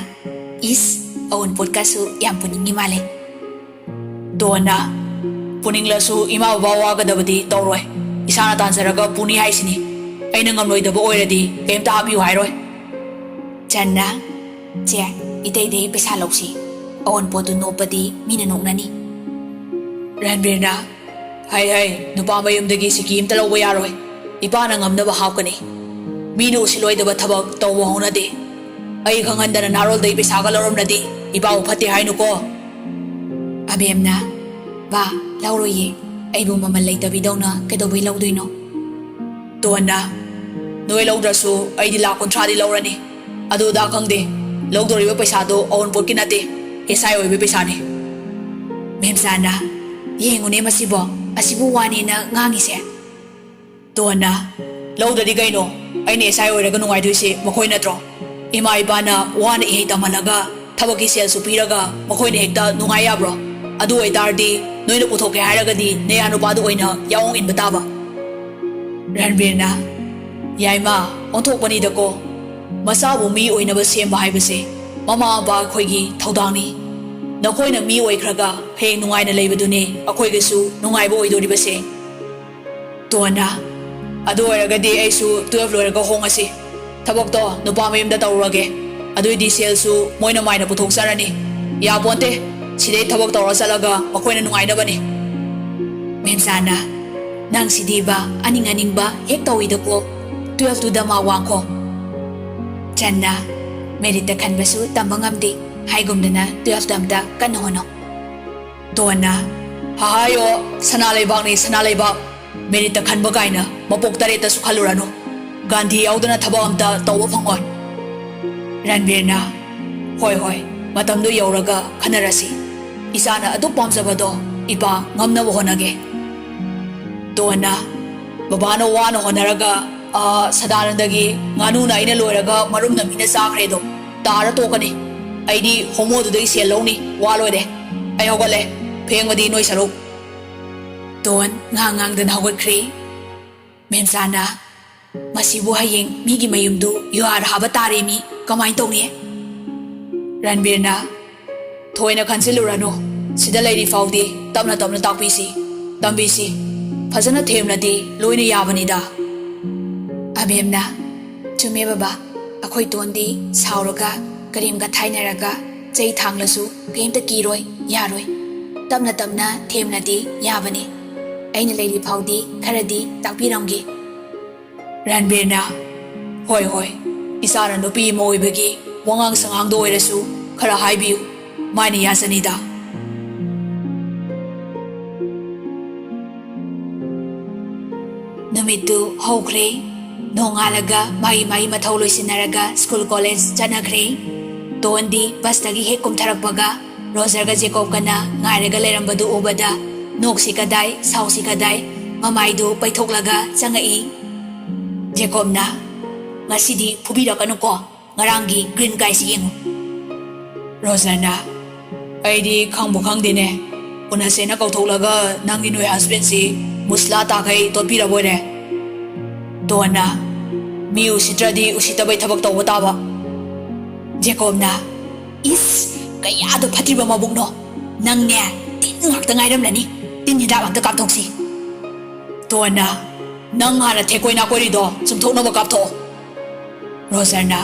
ꯏꯁ, ꯑꯋꯨꯟꯄꯣꯠꯀꯁꯨ ꯌꯥꯝ ꯄꯨꯅꯤꯡꯉꯤ ꯃꯥꯜꯂꯦ꯫ ꯇꯣꯟꯅ, ꯄꯨꯅꯤꯡꯂꯁꯨ ꯏꯃꯥ ꯕꯕꯥ ꯋꯥꯒꯗꯕꯗꯤ ꯇꯧꯔꯣꯏ꯫ ꯏꯁꯥꯅ ꯇꯥꯟꯖꯔꯒ ꯄꯨꯅꯤ ꯍꯥꯏꯁꯤꯅꯤ꯫ ꯑꯩꯅ ꯉꯝꯂꯣꯏꯗꯕ ꯑꯣꯏꯔꯗꯤ ꯀꯩꯝꯇ ꯍꯥꯞꯄꯤꯌꯨ ꯍꯥꯏꯔꯣꯏ꯫ ꯆꯟꯅ, ꯆꯦ, ꯏꯇꯩꯗꯒꯤ ꯄꯩꯁꯥ ꯂꯧꯁꯤ꯫ ꯑꯋꯨꯟꯄꯣꯠꯇꯨ ꯅꯣꯞꯄꯗꯤ ꯃꯤꯅ ꯅꯣꯛꯅꯅꯤ꯫ ꯔꯟꯕꯤꯔꯅ, ꯍꯩ ꯍꯩ, ꯅꯨꯄꯥ ꯃꯌꯨꯝꯗꯒꯤ ꯁꯤꯀꯤ ꯑꯝꯇ ꯂꯧꯕ ꯌꯥꯔꯣꯏ꯫ ꯏꯄꯥꯅ ꯉꯝꯅꯕ ꯍꯥꯞꯀꯅꯤ꯫ ꯃꯤꯅ ꯎꯁꯤꯜꯂꯣꯏꯗꯕ ꯊꯕꯛ ꯇꯧꯕ ꯍꯧꯅꯗꯦ꯫ ꯑꯩ ꯈꯪꯍꯟꯗꯅ ꯅꯥꯔꯣꯜꯗꯩ ꯄꯩꯁꯥꯒ ꯂꯧꯔꯝꯂꯗꯤ ꯏꯄꯥꯕꯨ ꯐꯠꯇꯦ ꯍꯥꯏꯅꯨꯀꯣ꯫ ꯑꯕꯦꯝꯅ, ꯕꯥ, ꯂꯧꯔꯣꯏꯌꯦ꯫ ꯑꯩꯕꯨ ꯃꯃꯜ ꯂꯩꯇꯕꯤꯗꯧꯅ ꯀꯩꯗꯧꯕꯩ ꯂꯧꯗꯣꯏꯅꯣ? ꯇꯣꯟꯅ, ꯅꯣꯏ ꯂꯧꯗ꯭ꯔꯁꯨ ꯑꯩꯗꯤ ꯂꯥꯛ ꯀꯨꯟꯊ꯭ꯔꯥꯗꯤ ꯂꯧꯔꯅꯤ꯫ ꯑꯗꯨ ꯑꯗꯥ ꯈꯪꯗꯦ, ꯂꯧꯗꯣꯔꯤꯕ ꯄꯩꯁꯥꯗꯣ ꯑꯋꯨꯟꯄꯣꯠꯀꯤ ꯅꯠꯇꯦ, ꯑꯦꯁ ꯑꯥꯏ ꯑꯣꯏꯕꯒꯤ ꯄꯩꯁꯥꯅꯤ꯫ ꯃꯦꯝꯆꯥꯅ, ꯌꯦꯡꯉꯨꯅꯦ ꯃꯁꯤꯕꯣ, ꯑꯁꯤꯕꯨ ꯋꯥꯅꯦꯅ ꯉꯥꯡꯉꯤꯁꯦ꯫ ꯇꯣꯟꯅ, ꯂꯧꯗ꯭ꯔꯗꯤ ꯀꯩꯅꯣ? ꯑꯩꯅ ꯑꯦꯁ ꯑꯥꯏ ꯑꯣꯏꯔꯒ ꯅꯨꯡꯉꯥꯏꯗꯣꯏꯁꯦ ꯃꯈꯣꯏ ꯅꯠꯇ꯭ꯔꯣ? ꯏꯃꯥ ꯏꯄꯥꯅ ꯋꯥꯅ ꯏꯍꯩ ꯇꯝꯍꯜꯂꯒ ꯊꯕꯛꯀꯤ ꯁꯦꯜꯁꯨ ꯄꯤꯔꯒ ꯃꯈꯣꯏꯅ ꯍꯦꯛꯇ ꯅꯨꯡꯉꯥꯏ ꯌꯥꯕ꯭ꯔꯣ? ꯑꯗꯨ ꯑꯣꯏꯇꯥꯔꯗꯤ ꯅꯣꯏꯅ ꯄꯨꯊꯣꯛꯀꯦ ꯍꯥꯏꯔꯒꯗꯤ ꯅꯌꯥ ꯅꯨꯄꯥꯗꯨ ꯑꯣꯏꯅ ꯌꯥꯑꯣꯡ ꯏꯟꯕ ꯇꯥꯕ꯫ ꯔꯟꯕꯤꯔꯅ, ꯌꯥꯏꯃ, ꯑꯣꯟꯊꯣꯛꯄꯅꯤꯗꯀꯣ꯫ ꯃꯆꯥꯕꯨ ꯃꯤ ꯑꯣꯏꯅꯕ ꯁꯦꯝꯕ ꯍꯥꯏꯕꯁꯦ ꯃꯃꯥ ꯃꯄꯥ ꯑꯩꯈꯣꯏꯒꯤ ꯊꯧꯗꯥꯡꯅꯤ꯫ ꯅꯈꯣꯏꯅ ꯃꯤ ꯑꯣꯏꯈ꯭ꯔꯒ ꯍꯌꯦꯡ ꯅꯨꯡꯉꯥꯏꯅ ꯂꯩꯕꯗꯨꯅꯤ ꯑꯩꯈꯣꯏꯒꯤꯁꯨ ꯅꯨꯡꯉꯥꯏꯕ ꯑꯣꯏꯗꯣꯔꯤꯕꯁꯦ꯫ ꯇꯣꯟꯅ, ꯑꯗꯨ ꯑꯣꯏꯔꯒꯗꯤ ꯑꯩꯁꯨ ꯇꯨꯋꯦꯜꯐ ꯂꯣꯏꯔꯒ ꯍꯣꯡꯉꯁꯤ꯫ ꯊꯕꯛꯇꯣ ꯅꯨꯄꯥ ꯃꯌꯨꯝꯗ ꯇꯧꯔꯨꯔꯒꯦ꯫ ꯑꯗꯨꯏꯗꯤ ꯁꯦꯜꯁꯨ ꯃꯣꯏꯅ ꯃꯥꯏꯅ ꯄꯨꯊꯣꯛꯆꯔꯅꯤ꯫ ꯌꯥꯄꯣꯟꯇꯦ, ꯁꯤꯗꯩ ꯊꯕꯛ ꯇꯧꯔ ꯆꯠꯂꯒ ꯃꯈꯣꯏꯅ ꯅꯨꯡꯉꯥꯏꯅꯕꯅꯤ꯫ ꯃꯦꯝꯆꯥꯅ, ꯅꯪꯁꯤꯗꯤꯕ ꯑꯅꯤꯡ ꯑꯅꯤꯡꯕ ꯍꯦꯛ ꯇꯧꯏꯗꯀꯣ꯫ ꯇꯨꯋꯦꯜꯐꯇꯨꯗ ꯃꯥ ꯋꯥꯡꯈꯣ꯫ ꯆꯟꯅ, ꯃꯦꯔꯤꯠꯇ ꯈꯟꯕꯁꯨ ꯇꯝꯕ ꯉꯝꯗꯦ꯫ ꯍꯥꯏꯒꯨꯝꯗꯅ ꯇꯨꯋꯦꯜꯐꯇ ꯑꯝꯇ ꯀꯟꯅ ꯍꯣꯠꯅꯧ꯫ ꯇꯣꯟꯅ, ꯍꯍꯥꯌꯣ, ꯁꯅꯥ ꯂꯩꯕꯥꯛꯅꯤ, ꯁꯅꯥ ꯂꯩꯕꯥꯛ꯫ ꯃꯦꯔꯤꯠꯇ ꯈꯟꯕ ꯀꯥꯏꯅ ꯃꯄꯣꯛ ꯇꯔꯦꯠꯇꯁꯨ ꯈꯜꯂꯨꯔꯅꯨ꯫ ꯒꯥꯟꯙꯤ ꯌꯥꯎꯗꯅ ꯊꯕꯛ ꯑꯝꯇ ꯇꯧꯕ ꯐꯪꯉꯣꯏ꯫ ꯔꯟꯕꯤꯔꯅ, ꯍꯣꯏ, ꯍꯣꯏ, ꯃꯇꯝꯗꯨ ꯌꯧꯔꯒ ꯈꯟꯅꯔꯁꯤ꯫ ꯏꯆꯥꯅ ꯑꯗꯨꯛ ꯄꯥꯝꯖꯕꯗꯣ ꯏꯄꯥ ꯉꯝꯅꯕ ꯍꯣꯠꯅꯒꯦ꯫ ꯇꯣꯟꯅ, ꯕꯕꯥꯅ ꯋꯥꯅ ꯍꯣꯠꯅꯔꯒ, ꯑ, ꯁꯗꯥꯅꯟꯗꯒꯤ ꯉꯥꯅꯨꯅ ꯑꯩꯅ ꯂꯣꯏꯔꯒ ꯃꯔꯨꯝꯅ ꯃꯤꯅ ꯆꯥꯈ꯭ꯔꯦꯗꯣ ꯇꯥꯔ ꯇꯣꯛꯀꯅꯤ꯫ ꯑꯩꯗꯤ ꯍꯣꯃꯣꯗꯨꯗꯒꯤ ꯁꯦꯜ ꯂꯧꯅꯤ, ꯋꯥ ꯂꯣꯏꯔꯦ꯫ ꯑꯩ ꯍꯧꯒꯠꯂꯦ, ꯐꯦꯡꯕꯗꯤ ꯅꯣꯏ ꯁꯔꯨꯛ꯫ ꯇꯣꯟ ꯉꯥꯡ ꯉꯥꯡꯗꯅ ꯍꯧꯒꯠꯈ꯭ꯔꯦ꯫ ꯃꯦꯝꯆꯥꯅ, "ꯃꯁꯤꯕꯨ ꯍꯌꯦꯡ ꯃꯤꯒꯤ ꯃꯌꯨꯝꯗꯨ ꯌꯨꯍꯥꯔ ꯍꯥꯕ ꯇꯥꯔꯦ ꯃꯤ, ꯀꯃꯥꯏ ꯇꯧꯅꯤ?" ꯔꯟꯕꯤꯔꯅ, "ꯊꯣꯏꯅ ꯈꯟꯖꯤꯜꯂꯨꯔꯅꯨ, ꯁꯤꯗ ꯂꯩꯔꯤ ꯐꯥꯎꯗꯤ ꯇꯞꯅ ꯇꯞꯅ ꯇꯥꯛꯄꯤꯁꯤ, ꯇꯝꯕꯤꯁꯤ, ꯐꯖꯅ ꯊꯦꯝꯂꯗꯤ ꯂꯣꯏꯅ ꯌꯥꯕꯅꯤꯗ꯫" ꯑꯕꯦꯝꯅ, "ꯆꯨꯝꯃꯦ ꯕꯕꯥ, ꯑꯩꯈꯣꯏ ꯇꯣꯟꯗꯤ ꯁꯥꯎꯔꯒ ꯀꯔꯦꯝꯒ ꯊꯥꯏꯅꯔꯒ ꯆꯩ ꯊꯥꯡꯂꯁꯨ ꯀꯩꯝꯇ ꯀꯤꯔꯣꯏ, ꯌꯥꯔꯣꯏ꯫ ꯇꯞꯅ ꯇꯞꯅ ꯊꯦꯝꯂꯗꯤ ꯌꯥꯕꯅꯤ꯫ ꯑꯩꯅ ꯂꯩꯔꯤ ꯐꯥꯎꯗꯤ ꯈꯔꯗꯤ ꯇꯥꯛꯄꯤꯔꯝꯒꯦ꯫" ꯔꯟꯕꯤꯔꯅ, "ꯍꯣꯏ, ꯍꯣꯏ, ꯏꯆꯥꯅ ꯅꯨꯄꯤ ꯑꯃ ꯑꯣꯏꯕꯒꯤ ꯋꯥꯉꯥꯡ ꯁꯉꯥꯡꯗ ꯑꯣꯏꯔꯁꯨ ꯈꯔ ꯍꯥꯏꯕꯤꯌꯨ, ꯃꯥꯏꯅ ꯌꯥꯖꯅꯤꯗ꯫" ꯅꯨꯃꯤꯠꯇꯨ ꯍꯧꯈ꯭ꯔꯦ꯫ ꯅꯣꯡꯉꯥꯜꯂꯒ ꯃꯥꯒꯤ ꯃꯥꯒꯤ ꯃꯊꯧ ꯂꯣꯏꯁꯤꯟꯅꯔꯒ ꯁ꯭ꯀꯨꯜ ꯀꯣꯂꯦꯖ ꯆꯠꯅꯈ꯭ꯔꯦ꯫ ꯇꯣꯟꯗꯤ ꯕꯁꯇꯒꯤ ꯍꯦꯛ ꯀꯨꯝꯊꯔꯛꯄꯒ ꯔꯣꯖꯔꯒ ꯖꯦꯀꯣꯕꯀꯅ ꯉꯥꯏꯔꯒ ꯂꯩꯔꯝꯕꯗꯨ ꯎꯕꯗ, "ꯅꯣꯛꯁꯤ ꯀꯗꯥꯏ, ꯁꯥꯎꯁꯤ ꯀꯗꯥꯏ?" ꯃꯃꯥꯏꯗꯨ ꯄꯩꯊꯣꯛꯂꯒ ꯆꯪꯉꯛꯏ꯫ ꯖꯦꯀꯣꯕꯅ, "ꯉꯁꯤꯗꯤ ꯐꯨꯕꯤꯔꯛꯀꯅꯨꯀꯣ, ꯉꯔꯥꯡꯒꯤ ꯒ꯭ꯔꯤꯟ ꯀꯥꯏꯁꯤ ꯌꯦꯡꯉꯨ꯫" ꯔꯣꯖꯔꯅ, "ꯑꯩꯗꯤ ꯈꯪꯕꯨ ꯈꯪꯗꯦꯅꯦ, ꯎꯅꯁꯦꯅ ꯀꯧꯊꯣꯛꯂꯒ ꯅꯪꯒꯤ ꯅꯣꯏ ꯍꯁꯕꯦꯟꯁꯤ ꯃꯨꯁꯂꯥ ꯇꯥꯈꯩ ꯇꯣꯠꯄꯤꯔꯕꯣꯏꯔꯦ꯫" ꯇꯣꯟꯅ, "ꯃꯤ ꯎꯁꯤꯠꯇ꯭ꯔꯗꯤ ꯎꯁꯤꯠꯇꯕꯩ ꯊꯕꯛ ꯇꯧꯕ ꯇꯥꯕ꯫" ꯖꯦꯀꯣꯕꯅ, "ꯏꯁ, ꯀꯌꯥꯗ ꯐꯠꯇ꯭ꯔꯤꯕ ꯃꯕꯨꯛꯅꯣ! ꯅꯪꯅꯦ, ꯇꯤꯟ ꯉꯥꯛꯇ ꯉꯥꯏꯔꯝꯂꯅꯤ꯫ ꯇꯤꯟ ꯍꯤꯗꯥꯛ ꯑꯝꯇ ꯀꯥꯞꯊꯣꯛꯁꯤ꯫" ꯇꯣꯟꯅ, "ꯅꯪ ꯍꯥꯟꯅ ꯊꯦꯛꯀꯣꯏ ꯅꯥꯀꯣꯏꯔꯤꯗꯣ ꯆꯨꯝꯊꯣꯛꯅꯕ ꯀꯥꯞꯊꯣꯛꯑꯣ꯫" ꯔꯣꯖꯔꯅ,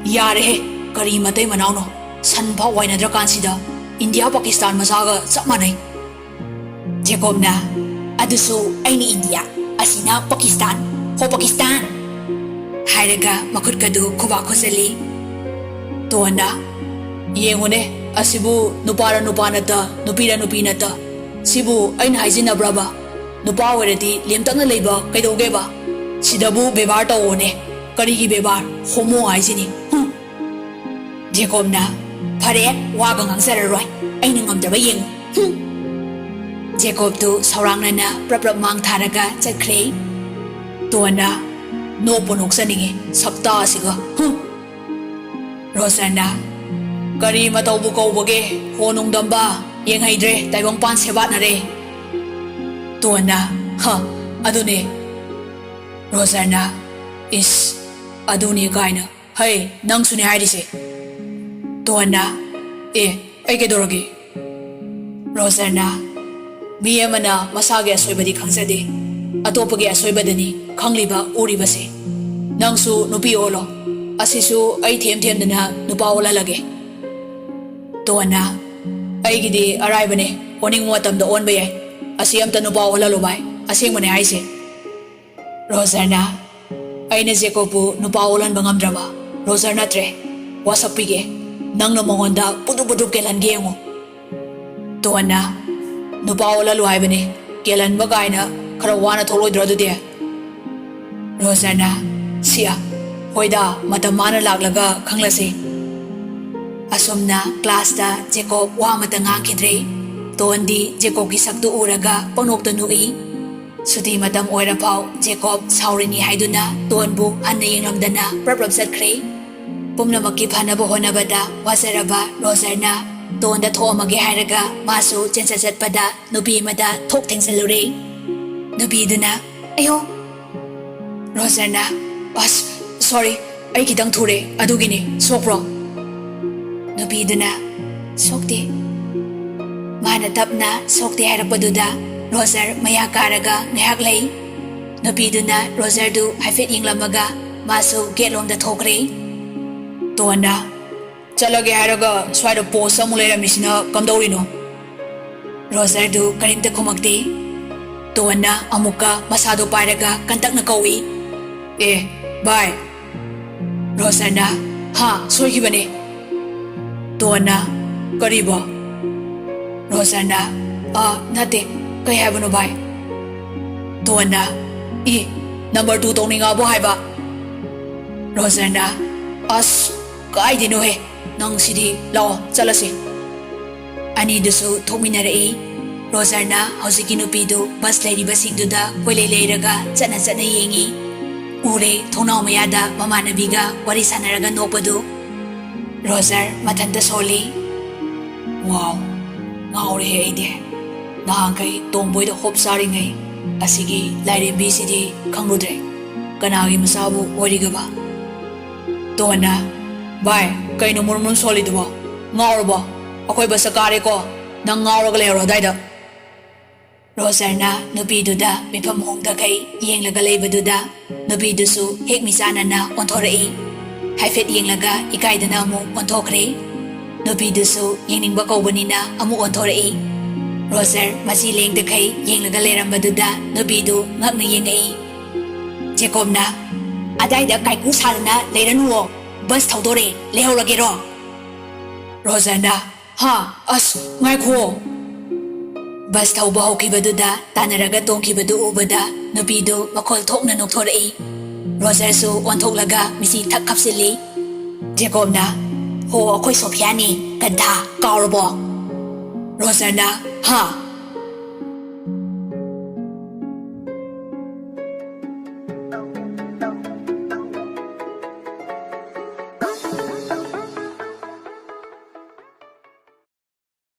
"ꯌꯥꯔꯦꯍꯦ, ꯀꯔꯤ ꯃꯇꯩ ꯃꯅꯥꯎꯅꯣ? ꯁꯟ ꯐꯥꯎ ꯋꯥꯏꯅꯗ꯭ꯔꯀꯥꯟꯁꯤꯗ ꯏꯟꯗꯤꯌꯥ ꯄꯥꯀꯤꯁꯇꯥꯟ ꯃꯆꯥꯒ ꯆꯞ ꯃꯥꯟꯅꯩ꯫" ꯖꯦꯀꯣꯕꯅ, "ꯑꯗꯨꯁꯨ ꯑꯩꯅ ꯏꯟꯗꯤꯌꯥ, ꯑꯁꯤꯅ ꯄꯥꯀꯤꯁꯇꯥꯟ, ꯍꯣ ꯄꯥꯀꯤꯁꯇꯥꯟ!" ꯍꯥꯏꯔꯒ ꯃꯈꯨꯠꯀꯗꯨ ꯈꯨꯕꯥꯛ ꯈꯨꯠꯆꯜꯂꯤ꯫ ꯇꯣꯟꯅ, "ꯌꯦꯡꯉꯨꯅꯦ, ꯑꯁꯤꯕꯨ ꯅꯨꯄꯥꯔ ꯅꯨꯄꯥ ꯅꯠꯇ, ꯅꯨꯄꯤꯔ ꯅꯨꯄꯤ ꯅꯠꯇ, ꯁꯤꯕꯨ ꯑꯩꯅ ꯍꯥꯏꯖꯤꯟꯅꯕ꯭ꯔꯕ? ꯅꯨꯄꯥ ꯑꯣꯏꯔꯗꯤ ꯂꯦꯝꯇꯛꯅ ꯂꯩꯕ ꯀꯩꯗꯧꯒꯦꯕ? ꯁꯤꯗꯕꯨ ꯕꯦꯕꯥꯔ ꯇꯧꯑꯣꯅꯦ꯫ ꯀꯔꯤꯒꯤ ꯕꯦꯕꯥꯔ? ꯍꯣꯃꯣ ꯍꯥꯏꯁꯤꯅꯤ꯫ ꯍꯨꯝ!" ꯖꯦꯀꯣꯕꯅ, "ꯐꯔꯦ, ꯋꯥꯒ ꯉꯥꯡꯖꯔꯔꯣꯏ, ꯑꯩꯅ ꯉꯝꯗ꯭ꯔꯕ ꯌꯦꯡꯉꯨ꯫ ꯍꯨꯝ!" ꯖꯦꯀꯣꯕꯇꯨ ꯁꯧꯔꯥꯡꯅꯅ ꯄ꯭ꯔꯞ ꯄ꯭ꯔꯞ ꯃꯥꯡ ꯊꯥꯔꯒ ꯆꯠꯈ꯭ꯔꯦ꯫ ꯇꯣꯟꯅ, "ꯅꯣꯛꯄꯨ ꯅꯣꯛꯆꯅꯤꯡꯉꯤ, ꯁꯛꯇꯥ ꯑꯁꯤꯒ꯫ ꯍꯨꯝ!" ꯔꯣꯖꯔꯅ, "ꯀꯔꯤ ꯃꯇꯧꯕꯨ ꯀꯧꯕꯒꯦ? ꯍꯣ ꯅꯨꯡꯗꯝꯕ, ꯌꯦꯡꯍꯩꯗ꯭ꯔꯦ, ꯇꯥꯏꯕꯪꯄꯥꯟ ꯁꯦꯕꯥꯠꯅꯔꯦ꯫" ꯇꯣꯟꯅ, "ꯍ, ꯑꯗꯨꯅꯦ꯫" ꯔꯣꯖꯔꯅ, "ꯏꯁ, ꯑꯗꯨꯅꯦ ꯀꯥꯏꯅ꯫ ꯍꯩ, ꯅꯪꯁꯨꯅꯦ ꯍꯥꯏꯔꯤꯁꯦ꯫" ꯇꯣꯟꯅ, "ꯑꯦ, ꯑꯩ ꯀꯩꯗꯧꯔꯒꯦ?" ꯔꯣꯖꯔꯅ, "ꯃꯤ ꯑꯃꯅ ꯃꯁꯥꯒꯤ ꯑꯁꯣꯏꯕꯗꯤ ꯈꯪꯖꯗꯦ, ꯑꯇꯣꯞꯄꯒꯤ ꯑꯁꯣꯏꯕꯗꯅꯤ ꯈꯪꯂꯤꯕ ꯎꯔꯤꯕꯁꯦ꯫ ꯅꯪꯁꯨ ꯅꯨꯄꯤ ꯑꯣꯜꯂꯣ꯫ ꯑꯁꯤꯁꯨ ꯑꯩ ꯊꯦꯝ ꯊꯦꯝꯗꯅ ꯅꯨꯄꯥ ꯑꯣꯜꯍꯜꯂꯒꯦ꯫" ꯇꯣꯟꯅ, "ꯑꯩꯒꯤꯗꯤ ꯑꯔꯥꯏꯕꯅꯦ, ꯑꯣꯟꯅꯤꯡꯕ ꯃꯇꯝꯗ ꯑꯣꯟꯕ ꯌꯥꯏ꯫ ꯑꯁꯤ ꯑꯝꯇ ꯅꯨꯄꯥ ꯑꯣꯜꯍꯜꯂꯣ ꯚꯥꯏ, ꯑꯁꯦꯡꯕꯅꯦ ꯍꯥꯏꯁꯦ꯫" ꯔꯣꯖꯔꯅ, "ꯑꯩꯅ ꯖꯦꯀꯣꯕꯄꯨ ꯅꯨꯄꯥ ꯑꯣꯜꯍꯟꯕ ꯉꯝꯗ꯭ꯔꯕ? ꯔꯣꯖꯔ ꯅꯠꯇ꯭ꯔꯦ, ꯋꯥꯁꯛꯄꯤꯒꯦ꯫ ꯅꯪꯅ ꯃꯉꯣꯟꯗ ꯄꯨꯗ꯭ꯔꯨꯞ ꯄꯨꯗ꯭ꯔꯨꯞ ꯀꯦꯜꯍꯟꯒꯦ ꯌꯦꯡꯉꯨ꯫" ꯇꯣꯟꯅ, "ꯅꯨꯄꯥ ꯑꯣꯜꯍꯜꯂꯨ ꯍꯥꯏꯕꯅꯦ, ꯀꯦꯜꯍꯟꯕ ꯀꯥꯏꯅ ꯈꯔ ꯋꯥꯅ ꯊꯣꯛꯂꯣꯏꯗ꯭ꯔꯣ ꯑꯗꯨꯗꯤ?" ꯔꯣꯖꯔꯅ, "ꯁꯤꯌꯥ, ꯍꯣꯏꯗ, ꯃꯇꯝ ꯃꯥꯅ ꯂꯥꯛꯂꯒ ꯈꯪꯂꯁꯤ꯫" ꯑꯁꯨꯝꯅ ꯀ꯭ꯂꯥꯁꯇ ꯖꯦꯀꯣꯕ ꯋꯥ ꯑꯃꯇ ꯉꯥꯡꯈꯤꯗ꯭ꯔꯦ꯫ ꯇꯣꯟꯗꯤ ꯖꯦꯀꯣꯕꯀꯤ ꯁꯛꯇꯨ ꯎꯔꯒ ꯄꯪꯅꯣꯛꯇ ꯅꯣꯛꯏ꯫ ꯁꯨꯇꯤ ꯃꯇꯝ ꯑꯣꯏꯔꯐꯥꯎ ꯖꯦꯀꯣꯕ ꯁꯥꯎꯔꯤꯅꯤ ꯍꯥꯏꯗꯨꯅ ꯇꯣꯟꯕꯨ ꯍꯟꯅ ꯌꯦꯡꯂꯝꯗꯅ ꯄ꯭ꯔꯞ ꯄ꯭ꯔꯞ ꯆꯠꯈ꯭ꯔꯦ꯫ ꯄꯨꯝꯅꯃꯛꯀꯤ ꯐꯅꯕ ꯍꯣꯠꯅꯕꯗ ꯋꯥꯖꯔꯕ ꯔꯣꯖꯔꯅ ꯇꯣꯟꯗ ꯊꯣꯛꯑꯝꯃꯒꯦ ꯍꯥꯏꯔꯒ ꯃꯥꯁꯨ ꯆꯦꯟꯆꯠ ꯆꯠꯄꯗ ꯅꯨꯄꯤ ꯑꯃꯗ ꯊꯣꯛ ꯊꯦꯡꯖꯤꯜꯂꯨꯔꯦ꯫ ꯅꯨꯄꯤꯗꯨꯅ, "ꯑꯌꯣ!" ꯔꯣꯖꯔꯅ, "ꯑꯁ, ꯁꯣꯔꯤ, ꯑꯩ ꯈꯤꯇꯪ ꯊꯨꯔꯦ, ꯑꯗꯨꯒꯤꯅꯤ꯫ ꯁꯣꯛꯄ꯭ꯔꯣ?" ꯅꯨꯄꯤꯗꯨꯅ, "ꯁꯣꯛꯇꯦ꯫" ꯃꯥꯅ ꯇꯞꯅ "ꯁꯣꯛꯇꯦ" ꯍꯥꯏꯔꯛꯄꯗꯨꯗ ꯔꯣꯖꯔ ꯃꯌꯥ ꯀꯥꯔꯒ ꯉꯥꯏꯍꯥꯛ ꯂꯩ꯫ ꯅꯨꯄꯤꯗꯨꯅ ꯔꯣꯖꯔꯗꯨ ꯍꯥꯏꯐꯦꯠ ꯌꯦꯡꯂꯝꯃꯒ ꯃꯥꯁꯨ ꯒꯦꯠꯂꯣꯝꯗ ꯊꯣꯛꯈ꯭ꯔꯦ꯫ ꯇꯣꯟꯅ, "ꯆꯠꯂꯒꯦ ꯍꯥꯏꯔꯒ ꯁ꯭ꯋꯥꯏꯗ ꯄꯣꯁ ꯑꯃꯨꯛ ꯂꯩꯔꯝꯃꯤꯁꯤꯅ ꯀꯝꯗꯧꯔꯤꯅꯣ?" ꯔꯣꯖꯔꯗꯨ ꯀꯔꯤꯝꯇ ꯈꯨꯝꯃꯛꯇꯦ꯫ ꯇꯣꯟꯅ ꯑꯃꯨꯛꯀ ꯃꯁꯥꯗꯨ ꯄꯥꯏꯔꯒ ꯀꯟꯇꯛꯅ ꯀꯧꯏ, "ꯑꯦ, ꯚꯥꯏ!" ꯔꯣꯖꯔꯅ, "ꯍꯥ, ꯁꯣꯏꯈꯤꯕꯅꯦ꯫" ꯇꯣꯟꯅ, "ꯀꯔꯤꯕꯣ?" ꯔꯣꯖꯔꯅ, "ꯑ, ꯅꯠꯇꯦ, ꯀꯩ ꯍꯥꯏꯕꯅꯣ ꯚꯥꯏ?" ꯇꯣꯟꯅ, "ꯏ, ꯅꯝꯕꯔ ꯇꯨ ꯇꯧꯅꯤꯡꯉꯛꯑꯕꯣ ꯍꯥꯏꯕ?" ꯔꯣꯖꯔꯅ, "ꯑꯁ, ꯀꯥꯏꯗꯦꯅꯣꯍꯦ, ꯅꯪ ꯁꯤꯗꯤ꯫ ꯂꯥꯛꯑꯣ, ꯆꯠꯂꯁꯤ꯫" ꯑꯅꯤꯗꯨꯁꯨ ꯊꯣꯛꯃꯤꯟꯅꯔꯛꯏ꯫ ꯔꯣꯖꯔꯅ ꯍꯧꯖꯤꯛꯀꯤ ꯅꯨꯄꯤꯗꯨ ꯕꯁ ꯂꯩꯔꯤꯕꯁꯤꯡꯗꯨꯗ ꯀꯣꯏꯂꯩ ꯂꯩꯔꯒ ꯆꯠꯅ ꯆꯠꯅ ꯌꯦꯡꯏ꯫ ꯎꯔꯦ, ꯊꯣꯡꯅꯥꯎ ꯃꯌꯥꯗ ꯃꯃꯥꯟꯅꯕꯤꯒ ꯋꯥꯔꯤ ꯁꯥꯟꯅꯔꯒ ꯅꯣꯛꯄꯗꯨ꯫ ꯔꯣꯖꯔ ꯃꯊꯟꯇ ꯁꯣꯜꯂꯤ꯫ "ꯋꯥꯎ, ꯉꯥꯎꯔꯦꯍꯦ ꯑꯩꯗꯤ꯫" ꯅꯍꯥꯟꯈꯩ ꯇꯣꯝꯕꯣꯏꯗ ꯍꯣꯞ ꯆꯥꯔꯤꯉꯩ ꯑꯁꯤꯒꯤ ꯂꯥꯏꯔꯦꯝꯕꯤꯁꯤꯗꯤ ꯈꯪꯂꯨꯗ꯭ꯔꯦ꯫ ꯀꯅꯥꯒꯤ ꯃꯆꯥꯕꯨ ꯑꯣꯏꯔꯤꯒꯕ? ꯇꯣꯟꯅ, "ꯚꯥꯏ, ꯀꯩꯅꯣ ꯃꯨꯔꯨꯝ ꯃꯨꯔꯨꯝ ꯁꯣꯜꯂꯤꯗꯨꯕꯣ? ꯉꯥꯎꯔꯕꯣ? ꯑꯩꯈꯣꯏ ꯕꯁꯇ ꯀꯥꯔꯦꯀꯣ꯫ ꯅꯪ ꯉꯥꯎꯔꯒ ꯂꯩꯍꯧꯔꯣ ꯑꯗꯥꯏꯗ꯫" ꯔꯣꯖꯔꯅ ꯅꯨꯄꯤꯗꯨꯗ ꯃꯤꯐꯝ ꯍꯣꯡꯗꯈꯩ ꯌꯦꯡꯂꯒ ꯂꯩꯕꯗꯨꯗ ꯅꯨꯄꯤꯗꯨꯁꯨ ꯍꯦꯛ ꯃꯤꯆꯥꯟꯅꯅ ꯑꯣꯟꯊꯣꯔꯛꯏ꯫ ꯍꯥꯏꯐꯦꯠ ꯌꯦꯡꯂꯒ ꯏꯀꯥꯏꯗꯅ ꯑꯃꯨꯛ ꯑꯣꯟꯊꯣꯛꯈ꯭ꯔꯦ꯫ ꯅꯨꯄꯤꯗꯨꯁꯨ ꯌꯦꯡꯅꯤꯡꯕ ꯀꯧꯕꯅꯤꯅ ꯑꯃꯨꯛ ꯑꯣꯟꯊꯣꯔꯛꯏ꯫ ꯔꯣꯖꯔ ꯃꯆꯤ ꯂꯦꯡꯗꯈꯩ ꯌꯦꯡꯂꯒ ꯂꯩꯔꯝꯕꯗꯨꯗ ꯅꯨꯄꯤꯗꯨ ꯉꯛꯅ ꯌꯦꯡꯉꯛꯏ꯫ ꯖꯦꯀꯣꯕꯅ, "ꯑꯗꯥꯏꯗ ꯀꯥꯏꯀꯨ ꯁꯥꯗꯅ ꯂꯩꯔꯅꯨꯋꯣ, ꯕꯁ ꯊꯧꯗꯣꯔꯦ, ꯂꯩꯍꯧꯔꯒꯦꯔꯣ?" ꯔꯣꯖꯔꯅ, "ꯍꯥ? ꯑꯁ, ꯉꯥꯏꯈꯣ!" ꯕꯁ ꯊꯧꯕ ꯍꯧꯈꯤꯕꯗꯨꯗ ꯇꯥꯟꯅꯔꯒ ꯇꯣꯡꯈꯤꯕꯗꯨ ꯎꯕꯗ ꯅꯨꯄꯤꯗꯨ ꯃꯈꯣꯜ ꯊꯣꯛꯅ ꯅꯣꯛꯊꯣꯔꯛꯏ꯫ ꯔꯣꯖꯔꯁꯨ ꯑꯣꯟꯊꯣꯛꯂꯒ ꯃꯤꯆꯤ ꯊꯛ ꯈꯞꯆꯤꯜꯂꯤ꯫ ꯖꯦꯀꯣꯕꯅ, "ꯍꯣ, ꯑꯩꯈꯣꯏ ꯁꯣꯐꯤꯌꯥꯅꯤ, ꯒꯟꯙꯥ, ꯀꯥꯎꯔꯕꯣ?" ꯔꯣꯖꯔꯅ, "ꯍꯥ?"